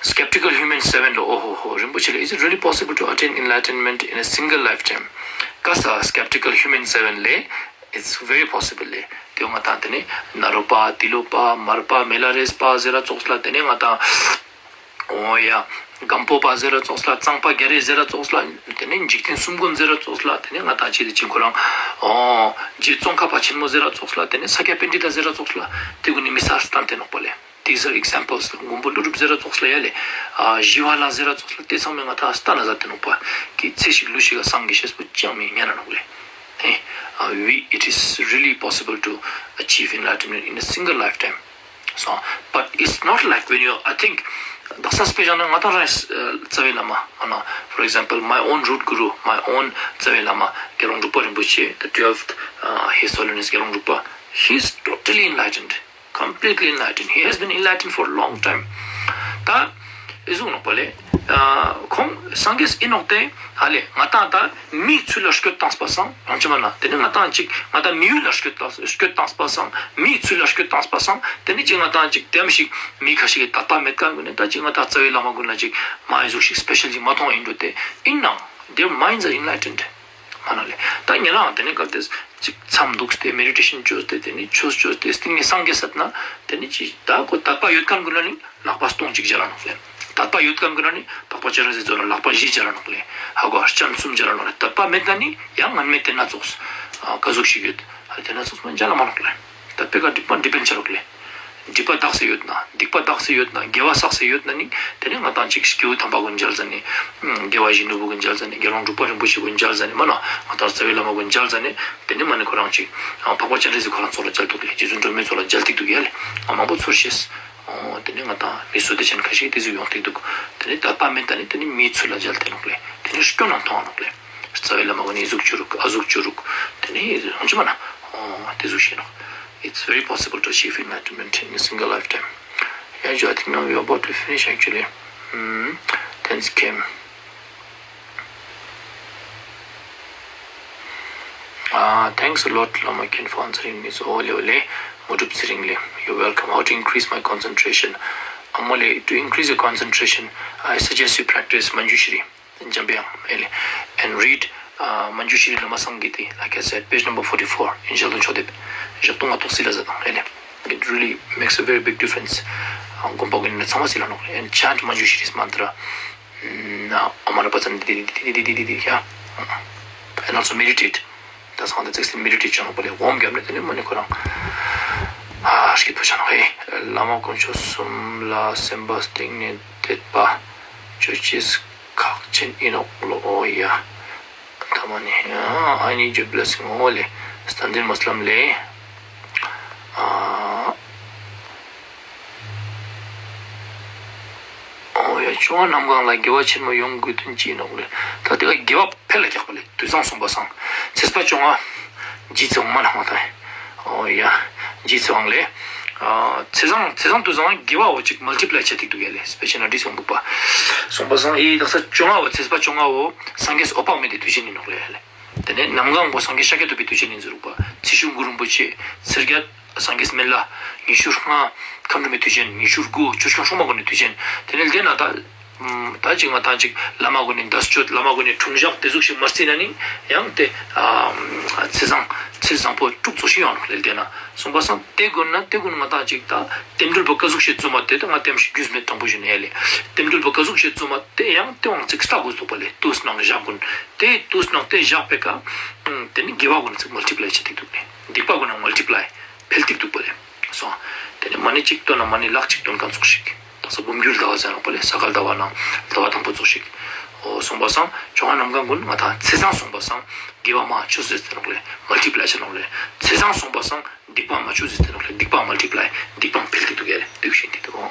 Skeptical Human seven ལོ། ཨོ་ཧོ་ཧོ། རིན་པོ་ཆེ་ལེ། Is it really possible to attain enlightenment in a single lifetime? ཀ་ས་Skeptical Human seven ལེ། It's very possible ལེ། དེ་ང་ཏང་དེ་ནི་ནཱ་རོ་པ་ཏི་ལོ་པ་མར་པ་མི་ལ་རས་པ་ཟེར་ར་ཙོགས་ལ་དེ་ནི་ང་ཏང་ཨོ་ཡ་སྒམ་པོ་པ་ཟེར་ར་ཙོགས་ལ་གཙང་པ་རྒྱ་རས་ཟེར་ར་ཙོགས་ལ་དེ་ནི་འཇིག་རྟེན་གསུམ་མགོན་ཟེར་ར་ཙོགས་ལ་དེ་ནི་ང་ཏང་ཅི་དེ་ཅིག་ཁོ་རང་ཨོ་རྗེ་ཙོང་ཁ་པ་ཆེན་མོ་ཟེར་ར་ཙོགས་ལ་དེ་ནི་ས་ཀྱ་པཎྜི་ཏ་ཟེར་ར་ཙོགས་ལ་དེ་གུན་ནི་མི་སར་སྟན་ཏེ་ནོག་པ་ལེ། These are examples. མགོན་པོ་ཀླུ་སྒྲུབ་ཟེར་ར་ཙོགས་ལ་ཡ་ལེ། ཨ་ཞི་བ་ལྷ་ཟེར་ར་ཙོགས་ལ་དེ་ཚང་མས་ང་ཏང་སྟན་ན་ཟ་དེ་ནོག་པ། ཀི་ཚེ་ཞིག་ལུས་ཤིག་ག་སངས་རྒྱས་ཤེས་པོ་ཅང་མི་ཉན་ན་ནོག་ལེ། ཨེ། Uh, we, it is really possible to achieve enlightenment in a single lifetime. So, but it's not like when you, I think, དག་ས་སྤེ་ར་ན་ང་ཏང་རང་རྩ་བའི་བླ་མ་ཨ་ན། For example, my own root guru, my own རྩ་བའི་བླ་མ་དགེ་སློང་འབྲུག་པ་རིན་པོ་ཆེ, the twelfth, uh, His Holiness དགེ་སློང་འབྲུག་པ, he is totally enlightened. Completely enlightened. He has been enlightened for a long time. ད་ཨི་ཟུག་ནོག་པ་ལེ། ཁོང་སངས་རྒྱས་ཨིན་ནོག་སྟེ་ཧ་ལེ་ང་ཏང་ད་མིའི་ཚུལ་ལ་སྐྱོད་བཏངས་པ་སང་ཡང་ཅི་མ་ན་དེ་ནི་ང་ཏང་ཅིག་ང་ཏང་མི་ཡུལ་ལ་སྐྱོད་བཏངས་སྐྱོད་བཏངས་པ་སང་མིའི་ཚུལ་ལ་སྐྱོད་བཏངས་པ་སང་དེ་ནི་ཅིག་ང་ཏང་ཅིག་དེམ་ཞིག་མི་ཁ་ཤས་ཀྱི་དད་པ་མེད་མཁན་གུན་ནི་ད་ཅིག་ང་ཏང་རྩ་བའི་བླ་མ་གུན་ལ་ཅིག་མ་ཨི་ཟུག་ཞིག་སྤེ་ཤལ་ཅིག་མ་མཐོང་ཨིན་འགྲོ་སྟེ་ཨིན་ནའང་their minds are enlightened. མ་ན་ལེ། ད་ཉེ་རང་དེ་ནི་སྐབས་དེ་ཅིག་མཚམས་འདུག་སྟེ་མེ་ཌི་ཊེ་ཤན་བཅོས་ཏེ་དེ་ནི་ཆོས་བཅོས་ཏེ་སྟིང་ནེ་སངས་རྒྱས་ཟེར་ན་དེ་ནི་ཅིག་ད་ཁོ་དད་པ་ཡོད་མཁན་གུན་ལ་ནི་ལག་པ་སྟོང་གཅིག་སྦྱར་ར་ནོག་ལེ། དད་པ་ཡོད་མཁན་གུན་ལ་ནི་འཕགས་པ་སྤྱན་རས་གཟིགས་ཚོགས་ལ་ལག་པ་བཞི་སྦྱར་ར་ནོག་ལེ། ཧ་གོ་སྤྱན་གསུམ་སྦྱར་ར་ནོག་ལེ། དད་པ་མེད་ན་ནི་ཡང་ངན་མེད་དེ་ན་ཙོགས། ཨ་ག་ཟུག་ཞིག་ཡོད། ཧ་དེ་ན་ཙོགས་མ་སྦྱར་ར་མ་ནོག་ལེ། དད་པའི་ཀ་སྒྲིབ་པ་འདི་པན་ཆ་རོག་ལེ། སྒྲིབ་པ་དག་སེ་ཡོད་ན་སྡིག་པ་དག་སེ་ཡོད་ན་དགེ་བ་བསགས་སེ་ཡོད་ན་ནི་དེ་ནི་ང་ཏང་ཅིག་སྐྱེས་བུ་དམ་པ་གུན་མཇལ་ཟ་ནི། དགེ་བ་བཞི་ནོར་བུ་གུན་མཇལ་ཟ་ནི། དགེ་སློང་འབྲུག་པ་རིན་པོ་ཆེ་གུན་མཇལ་ཟ་ནི། མ་ན་ང་ཏང་རྩ་བའི་བླ་མ་གུན་མཇལ་ཟ་ནི། དེ་ནི་མ་ནི་ཁོ་རང་ཅིག་འཕགས་པ་སྤྱན་རས་གཟིགས་ཁོ་རང་ཚོགས་ལ་མཇལ་འདུག་ལེ། རྗེ་བཙུན་སྒྲོལ་མའི་ཚོགས་ལ་མཇལ་ཏེ་འདུག་ཡ་ལེ། ཨ་མང་པོ་ཚོར་ཤེས། ཨོ་དེ་ནི་ང་ཏང་མི་སུ་དེ་ཅན་ཁ་ཤས་དེ་ཟུག་ཡོང་ཏེ་འདུག་དེ་ནི་དད་པ་མེད་ད་ནི་དེ་ནི་མིའི་ཚུལ་ལ་མཇལ་ཏེ་ནོག་ལེ། དེ་ནི་སྐྱོན་ན་མཐོང་ང་ནོག་ལེ། རྩ་བའི་བླ་མ་གུན་ནི་ཨི་ཟུག་བཅོ་རུག་ཨ་ཟུག་བཅོ་རུག་དེ་ནི་ཡང་ཅི་མ་ན། ཨོ་དེ་ཟུག་ཤེས་ནོག It's very possible to achieve enlightenment in a single lifetime. Yeah, Joe, I think now we are about to finish actually. Hmm. Thanks, Kim. Uh, thanks a lot, བླ་མ་མཁྱེན། for answering me. So, ཨོ་ལེ་ཨོ་ལེ། དངོས་གྲུབ་ཚེ་རིང་ལེ། You're welcome. How to increase my concentration? ཨ་མོ་ལེ། To increase your concentration, I suggest you practice Manjushri. འཇམ་པའི་དབྱངས་ཨེ་ལེ། And read, uh, Manjushri Lama Sangiti, like I said, page number forty-four in ཞལ་འདོན་ཆོག་དེབ། ཞག་སྟོང་ལྔ་ཐོག་སི་ལ་ཟ་དང་ཨེ་ལེ། It really makes a very big difference. དགོན་པ་གུན་ནི་ཚང་མ་སི་ལ་ནོག་ལེ། And chant Manjushri's mantra. ཨ་མ་ར་པ་ཙན་དི་དི་དི་དི་དི་དི་ཡ། And also meditate. ད་སང་དེ་ཚིག་སི་མེ་ཌི་ཊེ་ཤན་ནོག་པ་ལེ། ཨོམ་རྒྱབ་ནེ་དེ་ནེ་མ་ནེ་ཁོ་རང་ཨ་སྐྱིད་པོ་ཆ་ནོག་ཧེ། བླ་མ་དཀོན་མཆོག་གསུམ་ལ་སེམས་པ་གཏིང་ནེ་དད་པ་ཅོ་ཅེས་ཁག་ཆེན་ཨིན་ནོག་ལོ། ཨོ་ཡ། ད་མ་ནེ་I need your blessing. ཨོ་ལེ། སྟན་འཛིན་མོས་ལམ་ལེ། ཨ། ཨོ་ཡ། བཅོ་ལྔ་གནམ་གང་ལ་དགེ་བ་ཆེན་མོ་ཡོང་དགོས་དོན་ཅི་ནོག་ལེ། ད་དེ་ག་དགེ་བ་ཕེལ་ལ་རྒྱག་པ་ལེ། དུས་བཟང་སོང་པ་སང་། ཚེས་པ་བཅོ་ལྔ། རྗེ་ཚེ་དབང་མ་ནང་མ་ད། ཨོ་ཡ། རྗེ་ཚེ་དབང་ལེ། ཨ། ཚེས་བཟང་ཚེས་བཟང་དུས་བཟང་དགེ་བ་འོ་ཅིག་མལ་ཊི་པ་ལའི་ཆ་ཏིག་འདུག་ཡ་ལེ། སྤེ་ཤལ་ན་འདི་སོང་འདུག་པ། སོང་པ་སང་ཨི་དག་ས་བཅོ་ལྔ་བོ། ཚེས་པ་བཅོ་ལྔ་བོ་སངས་རྒྱས་འོད་དཔག་མེད་དི་དུས་ཆེན་ཨིན་ནོག་ལེ་ཡ་ལེ། དེ་ནེ་གནམ་གང་པོ་སངས་རྒྱས་ཤཱཀྱ་ཐུབ་པའི་དུས་ཆེན་ཨིན་ཟེར་རུག་པ། ཚེས་བཅུ་གུ་རུ་རིན་པོ་ཆེ། ཚེས་བརྒྱད་སངས་རྒྱས་སྨན་བླ། ཉི་ཤུ་ལྔ་མཁའ་འགྲོ་མའི་དུས་ཆེན། ཉི་ཤུ་དགུ་ཆོས་སྐྱོང་སྲུང་མ་གུན་ནི་དུས་ཆེན། དེ་ནེ་དེ་ན་ད་ད་ཅིག་མ་ད་ཅིག་བླ་མ་གུན་ནི་འདས་མཆོད། བླ་མ་གུན་ནི་འཁྲུངས་ཞག་དེ་ཟུག་ཞིག་མ་རྩིས་ན་ནི་ཡང་དེ་ཨ་ཚེས་བཟང་ཚེས་བཟང་པོ་དྲུག་ཙོགས་ཤིག་ཡོང་ནོག་ལེ། དེ་ན་སོང་པ་སང་དེ་གུན་ན་དེ་གུན་ང་ད་ཅིག་ད་རྟེན་འབྲེལ་པོ་ཀ་ཟུག་ཞིག་བཙུགས་མ་དེ་ད་ང་དེམ་ཞིག་རྒྱུས་མེད་དྲང་པོ་ཞུ་ནེ་ཡ་ལེ། རྟེན་འབྲེལ་པོ་ཀ་ཟུག་ཞིག་བཙུགས་མ་དེ་ཡང་དེ་བང་ཚིག་སྟ་དགོས་འདུག་པ་ལེ། དུས་ནང་ཞག་གུན་དེ་དུས་ནང་དེ་ཞག་པའི་ཀ་དེ་ནི་དགེ་བ་གུན་ཚིག་མལ་ཊི་པ་ལའི་ཆ་ཏིག་འདུག་ལེ། སྡིག་པ་གུན་ན་མལ་ཊི་པ་ལའི་འཕེལ་ཏིག་འདུག་པ་ལེ། སོང་། དེ་ནེ་མ་ནེ་ཅིག་སྟོན་ན་མ་ནེ་ལག་ཅིག་སྟོན་ཁན་ཙོགས་ཤིག། ད་ས་འབུམ་འགྱུར་ཟླ་བ་ཟེར་ནོག་པ་ལེ། ས་ག་ཟླ་བ་ནང་ཟླ་བ་དང་པོ་ཙོགས་ཤིག། ཨོ་སོང་པ་སང་བཅོ་ལྔ་གནམ་གང་གུན་ང་ད་ཚེས་བཟང་སོང་པ་སང་དགེ་བ་མ་ཆོས་ཟེར་ཏེ་ནོག་ལེ། མལ་ཊི་པ་ལའི་ཆ་ནོག་ལེ། ཚེས་བཟང་སོང་པ་སང་སྡིག་པ་མ་ཆོས་ཟེར་ཏེ་ནོག་ལེ། སྡིག་པ་མལ་ཊི་པ་ལའི་སྡིག་པའང་འཕེལ་ཏེ་འདུག་ཡ་ལེ། དེ་བཞིན་དེ་འདུག།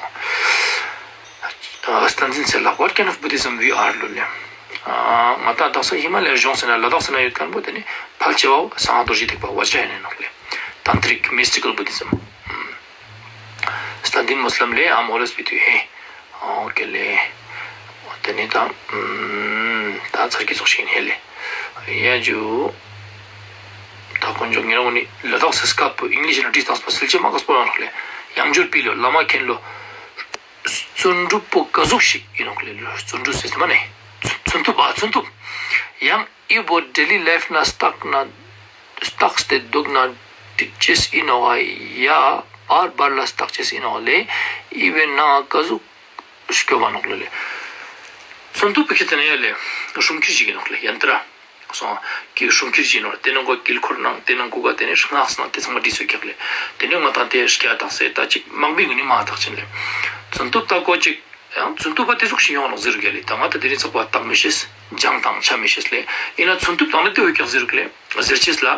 ཨ་སྟན་འཛིན་ཚེ་ལགས། What kind of Buddhism we are ལོ་ལེ། ཨ་ང་ད་དག་ས་ཧི་མ་ལ་ཡའི་ལྗོངས་ཟེར་ན་ལ་དྭགས་ཟེར་ན་ཡོད་ཁན་པོ་དེ་ནི་ཕལ་ཆེ་བ་གསང་སྔགས་རྡོ་རྗེ་ཐེག་པ་བཛྲ་ཡ་ན་ནོག་ལེ། Tantric mystical Buddhism. སྟན་འཛིན་མོས་ལམ་ལེ། I'm always with you. ཧེ། ཨོ་ཁེ་ལེ། དེ་ནེ་ད་ད་ཚར་གི་ཙོགས་ཤིག་ཨིན་ཧེ་ལེ། ཡ་ཇུ། ད་དཀོན་མཆོག་ཉེ་རང་ངི་ལ་དྭགས་སི་སྐད་པོ་ཨིང་ལིཤ་ན་བྲིས་བཏང་པ་སིལ་ཅེས་མ་ག་སྤོ་ཡོང་ནོག་ལེ། ཡང་འབྱོར་པའི་ལོ། བླ་མ་མཁྱེན་ལོ། བརྩོན་འགྲུས་པོ་ཀ་ཟུག་ཞིག་ཨིན་ནོག་ལེ། བརྩོན་འགྲུས་ཟེར་ཏེ་མ་ནེ་བརྩོན་ཐུབ་པ། བརྩོན་ཐུབ། ཡང་འི་བོ་ཌེ་ལི་ལའིཕ་ན་སྟགས་ན་སྟགས་ཏེ་དུག་ན་ཏིག་ཅེས་ཨིན་ནོག་ཡ། བར་བར་ལ་སྟགས་ཅེས་ཨིན་ནོག་ལེ། འི་བོའི་ནང་ཀ་ཟུག་སྐྱོབ་བ་ནོག་ལེ། བརྩོན་ཐུབ་པོ་ཁེ་ཏེ་ནེ་ཡ་ལེ། སྲུང་འཁྱིར་ཞིག་ཨིན་ནོག་ལེ། ཡན་ཏྲ། སོང་། ཀི་སྲུང་འཁྱིར་ཞིག་ཨིན་ནོག་ལེ། དེ་ནང་ཀོ་དཀྱིལ་འཁོར་ནང་དེ་ནང་ཀོ་ག་དེ་ནེ་སྔགས་ནང་དེ་ཚང་མ་བྲིས་སོ་ཀྱག་ལེ། དེ་ནེ་ང་ད་དེ་སྐྱ་དག་ས་ད་ཅིག་མང་པོའི་གུན་ནི་མ་དག་ཅན་ལེ། བརྩོན་ཐུབ་ད་ཀོ་ཅིག་ཡང་བརྩོན་ཐུབ་པ་དེ་ཟུག་ཞིག་ཡོང་ནོག་ཟེར་ག་ལེ། ད་ང་ད་དེ་རིང་ཚག་པ་བཏགས་མི་ཤེས། སྦྱང་དང་ཆ་མི་ཤེས་ལེ། ཨིན་ན་བརྩོན་ཐུབ་དང་ལེ་དེ་འོ་ཀྱག་ཟེར་ག་ལེ། ཟེར་ཅེས་ལ་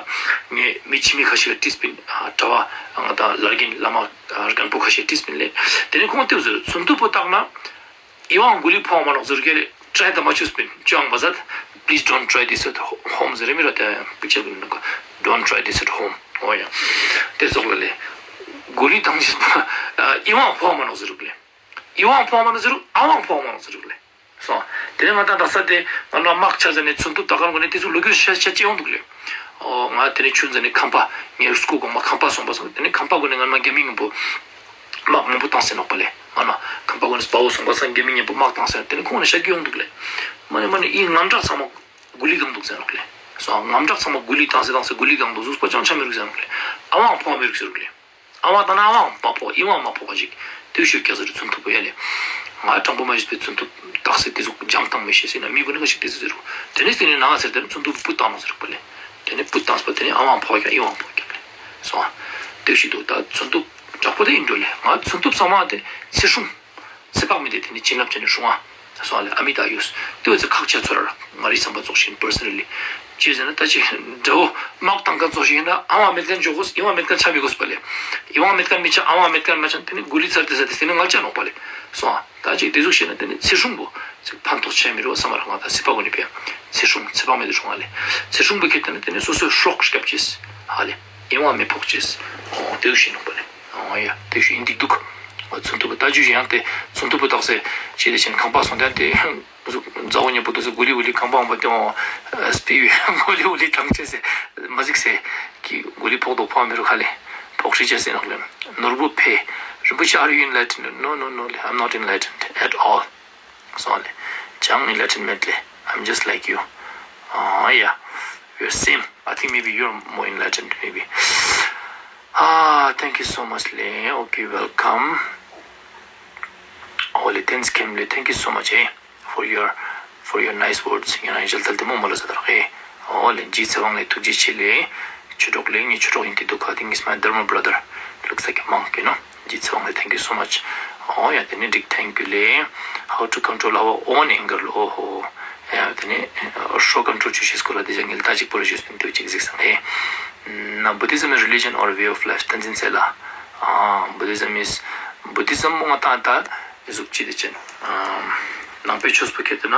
ངས་མི་ཆི་མི་ཁ་ཤས་ཀ་བྲིས་པིན། ཨ་གྲྭ་བ་ང་ད་ལར་གིན་བླ་མ་རྒན་པོ་ཁ་ཤས་བྲིས་པིན་ལེ། དེ་ནེ་ཁོང་དེ་ཟེར། བརྩོན་ཐུབ་པོ་བཏགས་ན་འི་བོའང་གུ་ལི་ཕོག་མ་ནོག་ཟེར་ག་ལེ། ཊྲའི་ད་མ་ཅོས་པིན། ཅོའང་མ་ཟད། Please don't try this at home ཟེར་མི་ར་དེ་ཀུ་ཅེ་གུན་ནི་ཀ Don't try this at home. ཨོ་ཡ། དེ་ཙོགས་ལ་ལེ། གུ་ལི་བཏང་ཅེས་པོ་འི་བོའང་ཕོག་མ་ནོག་ཟེར་ག་ལེ། འི་བོའང་ཕོག་མ་ནོག་ཟེར་རུག། ཨ་བོའང་ཕོག་མ་ནོག་ཟེར་རུག་ལེ། སོང་། དེ་ནེ་ང་ད་དག་ས་དེ་ང་ལ་དམག་ཆ་ཟ་ནེ་བརྩོན་ཐུབ་ད་གང་གོ་ནེ་དེ་ཚོ་ལོ་རྒྱུས་ཤ་ཤ་ཅེ་ཡོང་འདུག་ལེ། ཨོ་ང་དེ་ནེ་ཆུན་ཟ་ནེ་ཁམས་པ་ངའི་སྐུ་གོང་མ་ཁམས་པ་སོང་པ་སང་དེ་ནེ་ཁམས་པ་གོ་ནེ་ང་མ་རྒྱ་མི་ངན་པོ་དམག་མང་པོ་བཏང་སེ་ནོག་པ་ལེ། མ་ན་ཁམས་པ་གོ་ནེ་སྤ་བོ་སོང་པ་སང་རྒྱ་མི་ངན་པོ་དམག་བཏང་སེ་དེ་ནེ་ཁོང་ནེ་ཤ་རྒྱུས་ཡོང་འདུག་ལེ། མ་ནེ་མ་ནེ་འི་ངམ་བྲག་ཚང་མ་གུ་ལི་གང་འདུག་ཟེར་ནོག་ལེ། སོང་། ངམ་བྲག་ཚང་མ་གུ་ལི་བཏང་སེ་བཏང་སེ་གུ་ལི་གང་འདུག་ཟུག་པ་ཅང་ཆ་མི་རུག་ཟེར་ནོག་ལེ། ཨ་བོའང་ཕོག་མི་རུག་ཟེར་རུག་ལེ། ཨ་བོ་ད་ན་ཨ་བོའང་མ་ཕོག། འི་བོའང་མ་ཕོག་ཅིག་དེ་ཤོད་ཀྱག་ཟེར། བརྩོན་ཐུབ་པོ་ཡ་ལེ། ང་དྲང་པོ་མ་ཞུས་པའི་བརྩོན་ཐུབ་བཏགས་སེ་དེ་ཟུག་སྦྱང་བཏང་མི་ཤེས་ཟེར་ན་མི་གུན་ནི་ཀ་ཞིག་དེ་ཟུག་ཟེར་རུག། དེ་ནེ་དེ་ནེ་ན་ཟེར་དེ་ནེ་བརྩོན་ཐུབ་པོ་བུ་བཏང་ནོག་ཟེར་རུག་པ་ལེ། དེ་ནེ་བུ་བཏང་སེ་པ་དེ་ནེ་ཨ་བོའང་ཕོག་ཀྱག་འི་བོའང་ཕོག་ཀྱག་ལེ། སོང་། དེ་ཤོད་དུག། ད་བརྩོན་ཐུབ་དྲག་པོ་དེ་ཨིན་འགྲོ་ལེ། ང་བརྩོན་ཐུབ་ཚང་མ་དེ་ཚེ་སྲུང་། ཚེ་དཔག་མེད་དེ་དེ་ནེ་བྱིན་རླབས་ཅན་ནི་སྲུང་བ། སོང་ལེ། ཨ་མི་ད་ཡོད། དེ་བོ་ཚེ་ཁག་ཆེ་ཚོར་ར། ང་རི་བསམ་པ་ཙོགས་ཤིག་པར་སོ་ནལ་ལི། ཅི་ཟེར་ན་ད་ཅི་དགྲ་བོ་དམག་བཏང་ཁན་ཙོགས་ཤིག་ཨིན་ན་ཨ་བོ་མེད་ཁན་ཅོ་གོས། འི་བོ་མེད་ཁན་ཆ་མི་གོས་པ་ལེ། འི་བོ་མེད་ཁན་མི་ཆ། ཨ་བོ་མེད་ཁན་མ་ཆ། དེ་ནེ་གུ་ལི་ཚར་ཏེ་ཟ་ཏེ་དེ་ནེ་ངལ་ཆ་ནོག་པ་ལེ། སོང་། ད་ཅི་དེ་ཟུག་ཤེས་ན་དེ་ནེ་ཚེ་སྲུང་པོ་ཚེ་ཕན་ཐོགས་ཆ་མི་རུག་བསམ་མ་རག། ང་ད་སི་པ་གོ་ནེ་པེ་ཚེ་སྲུང་ཚེ་དཔག་མེད་དེ་སྲུང་བ་ལེ། ཚེ་སྲུང་པོ་ཁེ་ཏེ་ནེ་དེ་ནེ་སོ་སོའི་སྲོག་སྐྱབས་ཅེས་ཧ་ལེ། འི་བོའང་མི་ཕོག་ཅེས། འོ་དེ་ཟུག་ཤེས་ནོག་པ་ལེ། འོ་ཡ་དེ་ཟུག་ཨིན་འདུག་འདུག། ཚུན་ཐུབ་པོ་ད་ཇུ་ཞིག་ཡང་ཏེ་ཚུན་ཐུབ་པོ་ཏག་སེ་ཅི་ཏེ་ཆེན་ཁང་པ་སོང་ཏེ་ཏེ་ཟུག་ཛའོ་ཉེ་པོ་ཏོ་སེ་གུ་ལི་གུ་ལི་ཁང་པ་འོང་པ་ཏེ་འོང་སྤི་བི་གུ་ལི་གུ་ལི་ཐང་ཆེ་སེ་མ་ཟིག་སེ་གི་གུ་ལི་ཕོག་དོ་ཕོག་མི་རུག་ཧ་ལེ། ཕོག་ཤེས་ཅེས་ཟེར་ནོག་ལེ། ནོར་བུ་ཕེ། རིན་པོ་ཆེ, are you enlightened? No, no, no, I'm not enlightened at all. སོང་ལེ། ཅང་enlightenment ལེ། I'm just like you. Ah, yeah. We're same. I think maybe you're more enlightened, maybe. Ah, thank you so much ལེ། Okay, welcome. ཨོ་ལེ། Thanks ཁེམ་ལེ། Thank you so much, eh, for your, for your nice words. ཡང་ན་ཞལ་ཏ་ལྟད་མོ་མོལ་ལ་ཟེར་དར་ཧེ། ཨོ་ལེ། ཇི་ཚེ་དབང་ལེ། ཐུགས་རྗེ་ཆེ་ལེ། ཆོས་གྲོགས་ལེ། ངའི་ཆོས་གྲོགས་ཡིན་ཏེ་འདུག I think it's my derma brother. Looks like a monk, you know. ཇི་ཚེ་དབང་ལེ། Thank you so much. ཨོ་ཡ། ཏེ་ནེ་འགྲིག Thank you ལེ། How to control our own anger ལོ། ཨོ་ཧོ། ཡ་ཏེ་ནེ་ཨ་ཧྲོ་ཀོན་ཊྲོལ་ཅོ་ཤེས་སྐོར་ལ་ཏེ་ཅང་ངེ་ལ་ད་ཅིག་པོ་ར་ཞུས་པིན་ཏེ་ཅིག་གཟིགས་སང་ཧེ། ན་Buddhism is religion or a way of life? བསྟན་འཛིན་ཚེ་ལ། ཨ་Buddhism is, Buddhism མོ་ང་ཏང་ད་ཟུག་ཅི་ཏེ་ཆེན། ཨ་ནང་པའི་ཆོས་པོ་ཁྱེར་ཏེ་ན།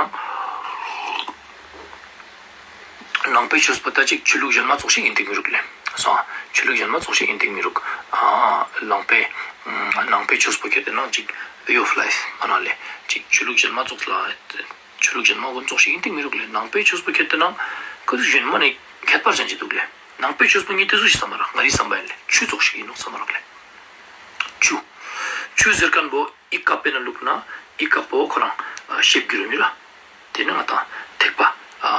ནང་པའི་ཆོས་པོ་ད་ཅིག་ཆོས་ལུགས་ཞན་མ་ཙོགས་ཤིག་ཡིན་ཏེ་མི་རུག་ལེ། སོང་། ཆོས་ལུགས་ཞན་མ་ཙོགས་ཤིག་ཡིན་ཏེ་མི་རུག་ཨ་ནང་པའི་ནང་པའི་ཆོས་པོ་ཁྱེར་ཏེ་ན་ཅིག་way of life མ་ན་ལེ། ཅིག་ཆོས་ལུགས་ཞན་མ་ཙོགས་ལ། ཆོས་ལུགས་ཞན་མ་གུན་ཙོགས་ཤིག་ཡིན་ཏེ་མི་རུག་ལེ། ནང་པའི་ཆོས་པོ་ཁྱེར་ཏེ་ན་ཁོ་ཚོ་ཞན་མ་ནེ་ཁྱད་པར་ཅན་ཅིག་འདུག་ལེ། ནང་པའི་ཆོས་པོ་ངེ་ཏེ་ཟུག་ཤིག་བསམ་པ་རག་ང་རི་བསམ་པ་ཡིན་ལེ། ཆུ་ཙོགས་ཤིག་ཡིན་ནོག་བསམ་པ་རག་ལེ། ཆུ། ཆུ་ཟེར་ཁན་བོ་ཨི་དཀར་པོའི་ནང་ལུགས་ན་ཨི་དཀར་པོ་ཁོ་རང་ཨ་ཤེབ་གྱུར་ཡོད་ནི་ར། ཏེ་ནེ་ང་ཏང་ཐེག་པ། ཨ་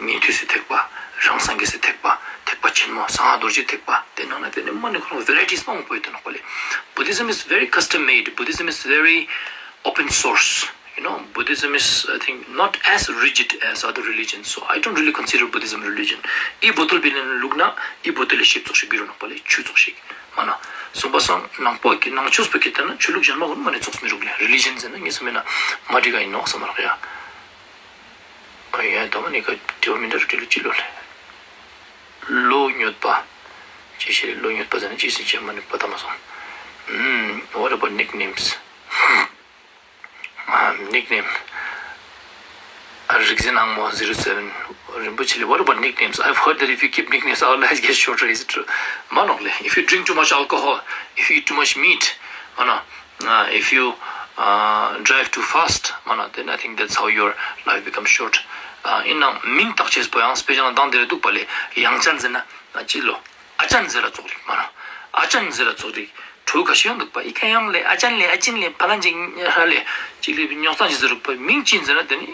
ཉན་ཐོས་སི་ཐེག་པ། རང་སངས་རྒྱས་སི་ཐེག་པ། ཐེག་པ་ཆེན་མོ་གསང་སྔགས་རྡོ་རྗེ་ཐེག་པ། ཏེ་ནང་ན་ཏེ་ནེ་མ་ནེ་ཁོ་རང་བེ་རའི་ཊིས་མང་པོ་ཡོད་དེ་ནོག་པ་ལེ། Buddhism is very custom made. Buddhism is very open source. You know, Buddhism is, I think, not as rigid as other religions. So I don't really consider Buddhism religion. ཨི་བོ་ཏལ་བི་ལེན་ལུགས་ན་ཨི་བོ་ཏལ་ལེ་ཤེབ་ཙོགས་ཤིག་གྱུར་ནོག་པ་ལེ། ཆུ་ཙོགས་ཤིག་མ་ན། སོང་པ་སང་ནང་པོ་ཁྱེར་ནང་ཆོས་པོ་ཁྱེར་ཏེ་ན་ཆོས་ལུགས་ཞན་མ་གུན་མ་ནེ་ཙོགས་མི་རུག་ལེ། རི་ལི་ཇན་ཟེར་ན་ངེ་སམ་མེད་ན་མ་འགྲིག་ག་ཡིན་ནོག་བསམ་པ་རག་ཡ། ཨ་ཡ་ད་མ་ནེ་ཀ་དྲི་བ་མི་འདྲ་རུ་དྲི་ལོ་ཅི་ལོ་ལེ། བློ་ཉོད་པ། ཅི་ཞིག་བློ་ཉོད་པ་ཟེར་ན་ཅི་ཟེར་ཅེས་མ་ནེ་པ་ད་མ་སོང་། ཨམ། What about nicknames? ཨམ། Nickname. ཨ་རིག་འཛིན་ཨང་མོ་zero seven རིན་པོ་ཆེ་ལེ། What about nicknames? I've heard that if you keep nicknames, our lives get shorter. Is it true? མ་ནོག་ལེ། If you drink too much alcohol, if you eat too much meat, མ་ན། ཨ་if you, uh, drive too fast, མ་ན། Then I think that's how your life becomes short. ཨ་ཡིན་ནའང་མིང་བཏགས་ཅེས་པོ་ཡང་སྤེ་ཆ་ན་དང་དེ་རེ་འདུག་པ་ལེ། ཡང་ཅན་ཟེར་ན་ཨ་ཅི་ལོ། ཨ་ཅན་ཟེར་ར་ཙོགས་རིག་མ་ན། ཨ་ཅན་ཟེར་ར་ཙོགས་རིག་ཕྲུ་གུ་ཁ་ཤས་ཡོང་འདུག་པ། ཨི་ཁ་ཡང་ལེ་ཨ་ཅན་ལེ་ཨ་ཅིན་ལེ་ཕ་ལན་ཅིག་ཧ་ལེ་ཅིག་ལེ་ཉོག་སྟངས་ཅིག་ཟེར་རུག་པ། མིང་ཅིན་ཟེར་ན་ཏེ་ནི་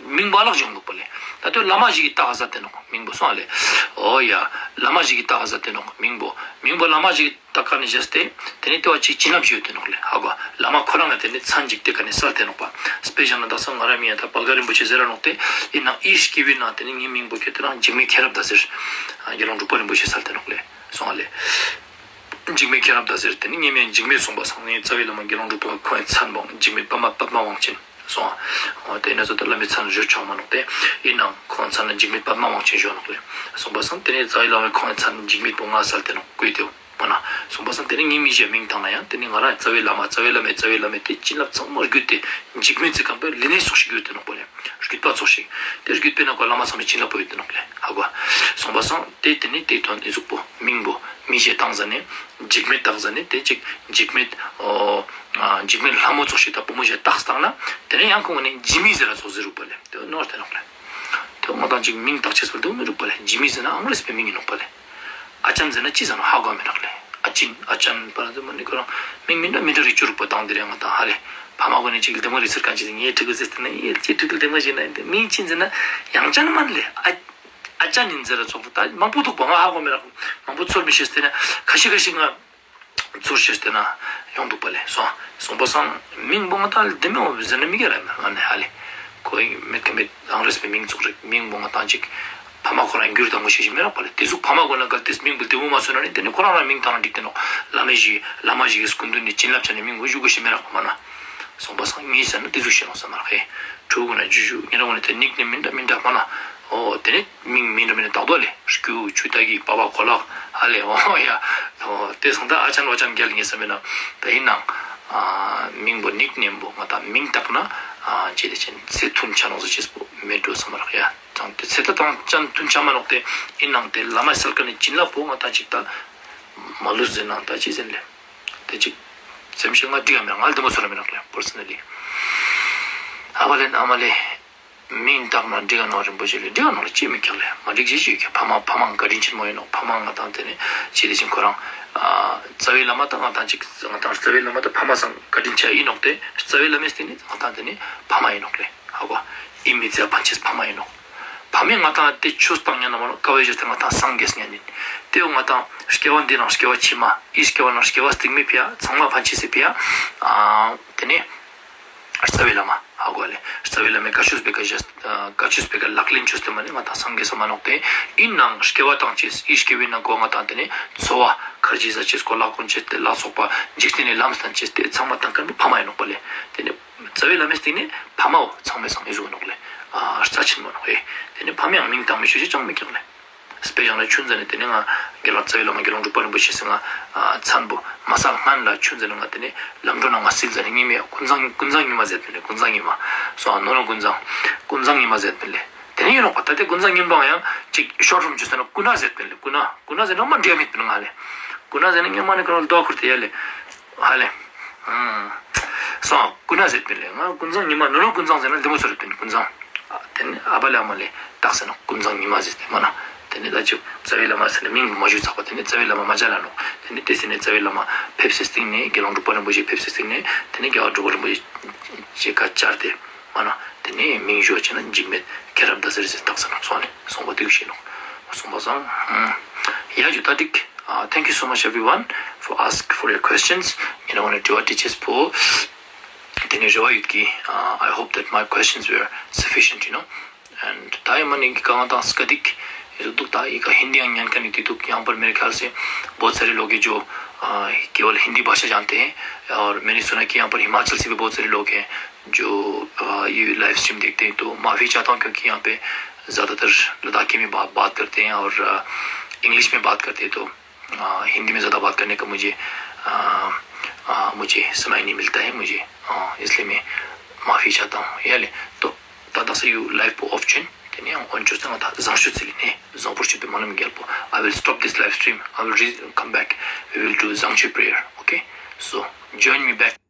མིང་པོ་ལག་ཅིག་ཡོང་འདུག་པ་ལེ། ད་ལྟོས་བླ་མ་ཞིག་གི་བཏགས་ས་ཏེ་ནོག་མིང་པོ་སོང་ལེ། ཨོ་ཡ། བླ་མ་ཞིག་གི་བཏགས་ས་ཏེ་ནོག་མིང་པོ། མིང་པོ་བླ་མ་ཞིག་གི་བཏགས་ཁན་ནི་བྱས་ཏེ་ཏེ་ནི་ལྟེ་བ་ཅིག་བྱིན་རླབས་ཅིག་ཡོད་ཏེ་ནོག་ལེ། ཧ་གོ། བླ་མ་ཁོ་རང་ལ་ཏེ་ནི་མཚན་ཅིག་ཏེ་ཀ་ནེ་སལ་ཏེ་ནོག་པ། སྤེ་ཆ་ན་ད་ས་ང་ར་མི་ཡ་ད་བལ་ག་རིན་པོ་ཆེ་ཟེར་ར་ནོག་ཏེ། ཨིན་ནའང་ཨི་སྐྱེ་བོའི་ནང་ཏེ་ནི་ངའི་མིང་པོ་ཁྱེར་ཏེ་ན་འཇིགས་མེད་མཁྱེན་རབ་མདའ་ཟེར། དགེ་སློང་འབྲུག་པ་རིན་པོ་ཆེ་སལ་ཏེ་ནོག་ལེ། སོང་ལེ། འཇིགས་མེད་མཁྱེན་རབ་མདའ་ཟེར་ཏེ་ནི་ངའི་མིང་འཇིགས་མེད་སོང་པ་སང་ངའི་རྩ་བའི་བླ་མ་དགེ་སློང་འབྲུག་པ་ཁོང་ངི་མཚན་པོ་འཇིགས་མེད་པདྨ་པདྨ་དབང་ཆེན་སོང་། ཨོ་ཏེ་ནེ་ཚོ་ད་བླ་མའི་མཚན་ཞུ་ཆོག་མ་ནོག་ཏེ། ཨིན་ནའང་ཁོང་མཚན་ལ་འཇིགས་མེད་པདྨ་དབང་ཆེན་ཞུ་ནོག་ལེ། སོང་པ་སང་ཏེ་ནི་རྩ་བའི་བླ་མ་ཁོང་ངི་མཚན་འཇིགས་མེད་པོ་ང་སལ་ཏེ་ནོག་བཀོད་དེ། མ་ན། སོང་པ་སང་ཏེ་ནི་ངའི་མིང་ཞིག་མིང་བཏགས་ན་ཡང་ཏེ་ནི་ང་རང་རྩ་བའི་བླ་མ་རྩ་བའི་བླ་མའི་རྩ་བའི་བླ་མའི་ཏེ་བྱིན་རླབས་ཚང་མ་བརྒྱུད་དེ་འཇིགས་མེད་ཟེར་ཁན་པོ་ལེ་ནི་ཙོགས་ཤིག་གྱུར་ཏེ་ནོག་པ་ལེ། བརྒྱུད་པ་ཙོགས་ཤིག་ཏེ་བརྒྱུད་པའི་ནང་ཁོ་བླ་མ་ཚང་མའི་བྱིན་རླབས་པོ་ཡོད་ཏེ་ནོག་ལེ། ཧ་གོ། སོང་པ་སང་ཏེ་ཏེ་ནི་ཏེ་དོན་ཨི་ཟུག་པོ་མིང་པོ་མི་ཞིག་བཏགས་ཟ་ནེ་འཇིགས་མེད་བཏགས་ཟ་ནེ་ཏེ་ཅིག་འཇིགས་མེད་ཨོ་ཨ་འཇིགས་མེད་ལྷ་མོ་ཙོགས་ཤིག་ད་བུ་མོ་ཞིག་བཏགས་བཏང་ན་ཏེ་ནེ་ཡང་ཁོང་ནི་འཇིགས་མེད་ཟེར་ར་ཙོགས་ཟེར་རུག་པ་ལེ། ཏེ་ནོར་ཏེ་ནོག་ལེ། ཏེ་ང་དང་ཅིག་མིང་བཏགས་ཅེས་པོ་ཏེ་མི་རུག་པ་ལེ། འཇིགས་མེད་ཟེར་ན་ཨང་རེ་སི་པའི་མིང་ཨིན་ནོག་པ་ལེ། ཨ་ཅན་ཟེར་ན་ཅི་ཟེར་ནོག་ཧ་གོ་མི་རག་ལེ། ཨ་ཅིན་ཨ་ཅན་པ་ཟེར་མ་ནི་ཁོ་རང་མིང་མི་འདྲ་མི་འདྲ་རིག་ཅུ་རུག་པ་དང་དེ་རེ་ང་དང་ཧ་ལེ། ཕ་མ་གུན་ནི་ཅིག་ལྡེ་མོ་རིག་ཟེར་ཁན་ཅིག་ངའི་ཕྲུ་གུ་ཟེར་ཏེ་ན་ཡེ་ཅི་ཕྲུ་གུ་ལྡེ་མོ་ཞིག་ན་ཡིན་ཏེ་མིང་ཅིན་ཟེར་ན་ཡང་ཅན་མན་ལེ། ཨ་ཨ་ཅན་ཨིན་ཟེར་ར་ཙོགས་ད་མང་པོ་འདུག་པ་ང་ཧ་གོ་མི་རག་མང་པོ་ཚོར་མི་ཤེས་ཏེ་ན་ཁ་ཤས་ཁ་ཤས་ང་ཚོར་ཤེས་ཏེ་ན་ཡོང་འདུག་པ་ལེ། སོང་སོང་པ་སང་མིང་པོ་ང་དང་ལྡེ་མོ་ཟེར་ན་མི་དགེ་ར་མ་ནི་ཧ་ལེ། ཁོ་ཡི་མེད་ཁ་མེད་ཨང་རེ་སི་པའི་མིང་ཙོགས་རེ་མིང་པོ་ང་དང་ཅིག་ཕ་མ་ཁོ་རང་འགྱུར་དང་མོ་ཤེས་ཤེས་མི་རག་པ་ལེ། ཏེ་ཟུག་ཕ་མ་གུན་ལ་གལ་ཏེ་མིང་པོ་ལྡེ་མོ་མ་སོན་ན་ནི་ཏེ་ནི་ཁོ་རང་རང་མིང་དང་རང་འགྲིག་ཏེ་ནོག་བླ་མ་ཞིག་བླ་མ་ཞིག་གི་སྐུ་མདུན་ནི་བྱིན་རླབས་ཆ་ནི་མིང་པོ་ཞུ་དགོས་ཤེས་མི་རག་པ་མ་ན། སོང་པ་སང་ངས་ཟེར་ན་ཏེ་ཟུག་ཤེས་ནོག་ས་མ་རག་ཧེ། ཕྲུ་གུ་ན་ཇུ་ཇུ་ཉེ་རང་གུན་ནི་ཏེ་ནིག་ནེམ་མི་འདྲ་མི་འདྲ་མ་ན། ཨོ་ཏེ་ནི་མིང་མི་འདྲ་མི་འདྲ་བཏགས་དོ་ལེ། སྐྱུ་ཆུ་ད་གི་པ་པ་གོ་ལག་ཧ་ལེ། ཨོ་ཡ། ཨོ་ཏེ་སང་ད་ཨ་ཅན་ཨོ་ཅན་རྒྱལ་ངེས་ས་མེད་ན། ད་ཨིན་ནའང་ཨ་མིང་པོ་ནིག་ནེམ་པོ་ང་དང་མིང་བཏགས་ན་ཨ་ཅི་ཏེ་ཅན་ཚེ་ཐུན་ཆ་ནོག་ཟེར་ཅེས་པོ་མེད་འགྲོ་ས་མ་རག་ཡ། ཙང་ཏེ་ཚེ་ད་དང་ཅན་ཐུན་ཆ་མ་ནོག་ཏེ་ཨིན་ནའང་ཏེ་བླ་མ་སལ་ཁན་ནི་བྱིན་རླབས་པོ་ང་དང་ཅིག་ད་མ་ལུས་ཟེར་ནའང་ད་ཅི་ཟེར་ལེ། ཏེ་ཅིག་ སེམས་ཤིག་ང་འགྲིག་ག་མེད་ང་ལ་དེ་མོ་ཚོར་མི་རག་ལེ་པར་སོ་ནལ་ལི། ཨ་བ་ལེན་ཨ་མ་ལེ། མིང་བཏགས་ན་འགྲིག་ག་ནོག་རིན་པོ་ཆེ་ལེ། འགྲིག་ག་ནོག་ལེ་ཅི་མི་ཁྱག་ལེ། མ་འགྲིག་ཅི་ཅི་ཡོད་ཁྱག་ཕ་མ་ཕ་མ་བཀའ་དྲིན་ཆེན་མོ་ཡིན་ནོག་ཕ་མ་ང་དང་དེ་ནི་ཅི་དེ་བཞིན་ཁོ་རང་། རྩ་བའི་བླ་མ་དང་ང་དང་ཅིག་ང་དང་རྩ་བའི་བླ་མ་དང་ཕ་མ་སང་བཀའ་དྲིན་ཆེ་ཡིན་ནོག་དེ་རྩ་བའི་བླ་མའི་སྟེང་ནི་ང་དང་དེ་ནི་ཕ་མ་ཡིན་ནོག་ལེ། ཧ་གོ། ཨི་མི་ཚེ་ཕན་ཆེས་ཕ་མ་ཡིན་ནོག་ཕ་མས་ང་དང་དེ་ཆོས་བཏང་ཉན་ན་མ་ནོག་ཀ་བའི་ཞོ་དེ་ང་དང་སངས་རྒྱས་ཉན་ཡིན། དེ་བོ་ང་དང་སྐྱེ་བ་འདི་ནང་སྐྱེ་བ་ཕྱི་མ་ཨི་སྐྱེ་བ་ནང་སྐྱེ་བ་སྟིང་མའི་ཕི་ཡ་ཚང་མ་ཕན་ཆེས་སི་ཕི་ཡ། དེ་ནི། རྩ་བའི་བླ་མ་ཧ་གོ་ལེ། རྩ་བའི་བླ་མའི་བཀའ་ཆོས་པའི་བཀའ་ཆོས་བཀའ་ཆོས་པའི་ཀ་ལག་ལེན་ཆོས་དེ་མ་ནི་ང་དང་སངས་རྒྱས་ས་མ་ནོག་དེ། ཨིན་ནང་སྐྱེ་བ་བཏང་ཅེས་ཨི་སྐྱེ་བའི་ནང་གོ་ང་དང་དེ་ནི་འཚོ་བ་ཁར་ཇི་ཟ་ཅེས་གོ་ལག་གོན་ཅེས་དེ་ལ་སོགས་པ་འཇིག་རྟེན་ནི་ལམ་སྟན་ཅེས་དེ་ཚང་མ་དང་ཀན་པོ་ཕ་མ་ཡིན་ནོག་པ་ལེ། དེ་ནི་རྩ་བའི་བླ་མའི་སྟེང་ནི་ཕ་མའོ་ཚང་མའི་སང་ཨི་ཟུག་ནོག་ལེ། རྩ་ཆེན་མོ་ནོག་ཨེ། དེ་ནི་ཕ་མའང་མིང་བཏང་མི་ཤོད་ཅེས་ཅང་མི་ཁྱག་ལེ། དཔེ་བཞག་ན་ཆུན་ཟེར་ནས་དེ་ནས་ང་དགེ་སློང་རྩ་བའི་བླ་མ་དགེ་སློང་འབྲུག་པ་རིན་པོ་ཆེ་ཟེར་ང་མཚན་པོ་མ་སལ་སྔན་ལ་ཆུན་ཟེར་ནས་ང་དེ་ནས་ལམ་འགྲོ་ན་ང་སིལ་ཟེར་ནས་ཉི་མའི་ཀུན་བཟང་ཀུན་བཟང་ཉི་མ་ཟེར་དེ་ནས་ཀུན་བཟང་ཉི་མ་སོ་ནོ་ནོ་ཀུན་བཟང་ཀུན་བཟང་ཉི་མ་ཟེར་དེ་ནས་དེ་ནས་ཡིན་ནོག་པ། ད་དེ་ཀུན་བཟང་ཉི་མ་ཡང་ཅིག་ཤོར་རུམ་ཆུ་ཟེར་ན་ཀུན་ན་ཟེར་དེ་ནས་ཀུན་ན་ཀུན་ན་ཟེར་ན་མ་འདྲེ་མེད་དེ་ནས་ང་ལས་ཀུན་ན་ཟེར་ནས་ཉི་མ་ནས་ཀུན་ན་ལྡོག་ཁུར་དེ་ཡ་ལས། ཧ་ལེ། སོང་ཀུན་ན་ཟེར་པིན་ལེ། ང་ཀུན་བཟང་ཉི་མ་ནོ་ནོ་ཀུན་བཟང་ཟེར་ན་ལྡེ་མོ་སོ་རེ་པིན་ཀུན་བཟང་། དེ་ནས་ཨ་བ་ལེ་ཨ་མ་ལེ་བཏགས་ཟེར་ན་ཀུན་བཟང་ཉི་མ་ཟེར་ཏེ་མ་ན། དེ་ནས་ད་ཅིག་རྩ་བའི་བླ་མ་ཟེར་ན་མིང་མ་ཞུ་ཚག་པ་དེ་ནས་རྩ་བའི་བླ་མ་མ་མཇལ་ལ་ནོག་དེ་ནས་དེ་ཟེར་ནས་རྩ་བའི་བླ་མ་ཕེབས་སེ་སྟིང་ནས་དགེ་སློང་འབྲུག་པ་རིན་པོ་ཆེ་ཕེབས་སེ་སྟིང་ནས་དེ་ནས་རྒྱལ་བ་འབྲུག་པ་རིན་པོ་ཆེ་ཁ་བཅར་ཏེ་མ་ན། དེ་ནས་མིང་ཞུ་བ་བྱས་ན་འཇིགས་མེད་མཁྱེན་རབ་མདའ་ཟེར་ཟེར་བཏགས་ཟེར་ནོག་སོང་ནས་སོང་པ་དུག་ཤེས་ནོག་སོང་པ་སང་། ཡ་ཇུ་ད་འགྲིག Uh, thank you so much everyone for ask for your questions. You know, when I do a teachers poll, then you realize, uh, I hope that my questions were sufficient, you know. And ད་ཡི་མ་ནི་གི་གང་དང་སྐད་ཡིག་ཡོད་འདུག་ད་ཡི་ག་ཧིན་དི་ཡང་ཉན་མཁན་ཡོད་དེ་འདུག་ཡང་པར་མེར་ཁ་སེ་བོ་ཚ་རི་ལོ་གི་ཇོ་ཨ་ཀེ་ཝལ་ཧིན་དི་བྷ་ཤ་ཇན་ཏེ་ཧེ་ཨོར་མེ་ནི་སུ་ན་ཀི་ཡང་པར་ཧི་མ་ཅལ་སི་བོ་ཚ་རི་ལོ་གི་ཇོ་ཨ་ཡི་ལའིབ་སི་ཊྲིམ་དེག་ཏེ་ཏོ་མ་ཕི་ཆ་ཏང་ཀྱོ་ཀི་ཡང་པེ་ཛ་དཱ་དར་ལ་དྭགས་ཀི་མི་བ་བཱད་ཀར་ཏེ་ཧེ་ཨོར་ཨིང་ལིཤ་མེ་བཱད་ཀར་ཏེ་ཏོ། ཨ་ཧིན་དི་མེ་ཛ་དཱ་བཱད་ཀར་ནེ་ཀ་མུ་ཇེ་ཨ་ཨ་མུ་ཇེ་སམ་ཡ་ནི་མིལ་ཏ་ཧེ་མུ་ཇེ། ཨ་ཨིས་ལི་མེ་མ་ཕི་ཆ་ཏང་ཡ་ལེ། ཏོ་ད་དག་ས་ཡུ་ལའིབ་པོ་ཨོཕ་ཆེན་ཏེ་ནེ་ཡང་ཨོན་ཅོས་ཏེ་ང་ད་བཟང་སྤྱོད་ཚིལ་ལི་ནེ་བཟང་པོ་སྤྱོད་པའི་སྨོན་ལམ་རྒྱལ་པོ། I will stop this live stream. I will re- come back. We will do Zangcho prayer. Okay? So join me back.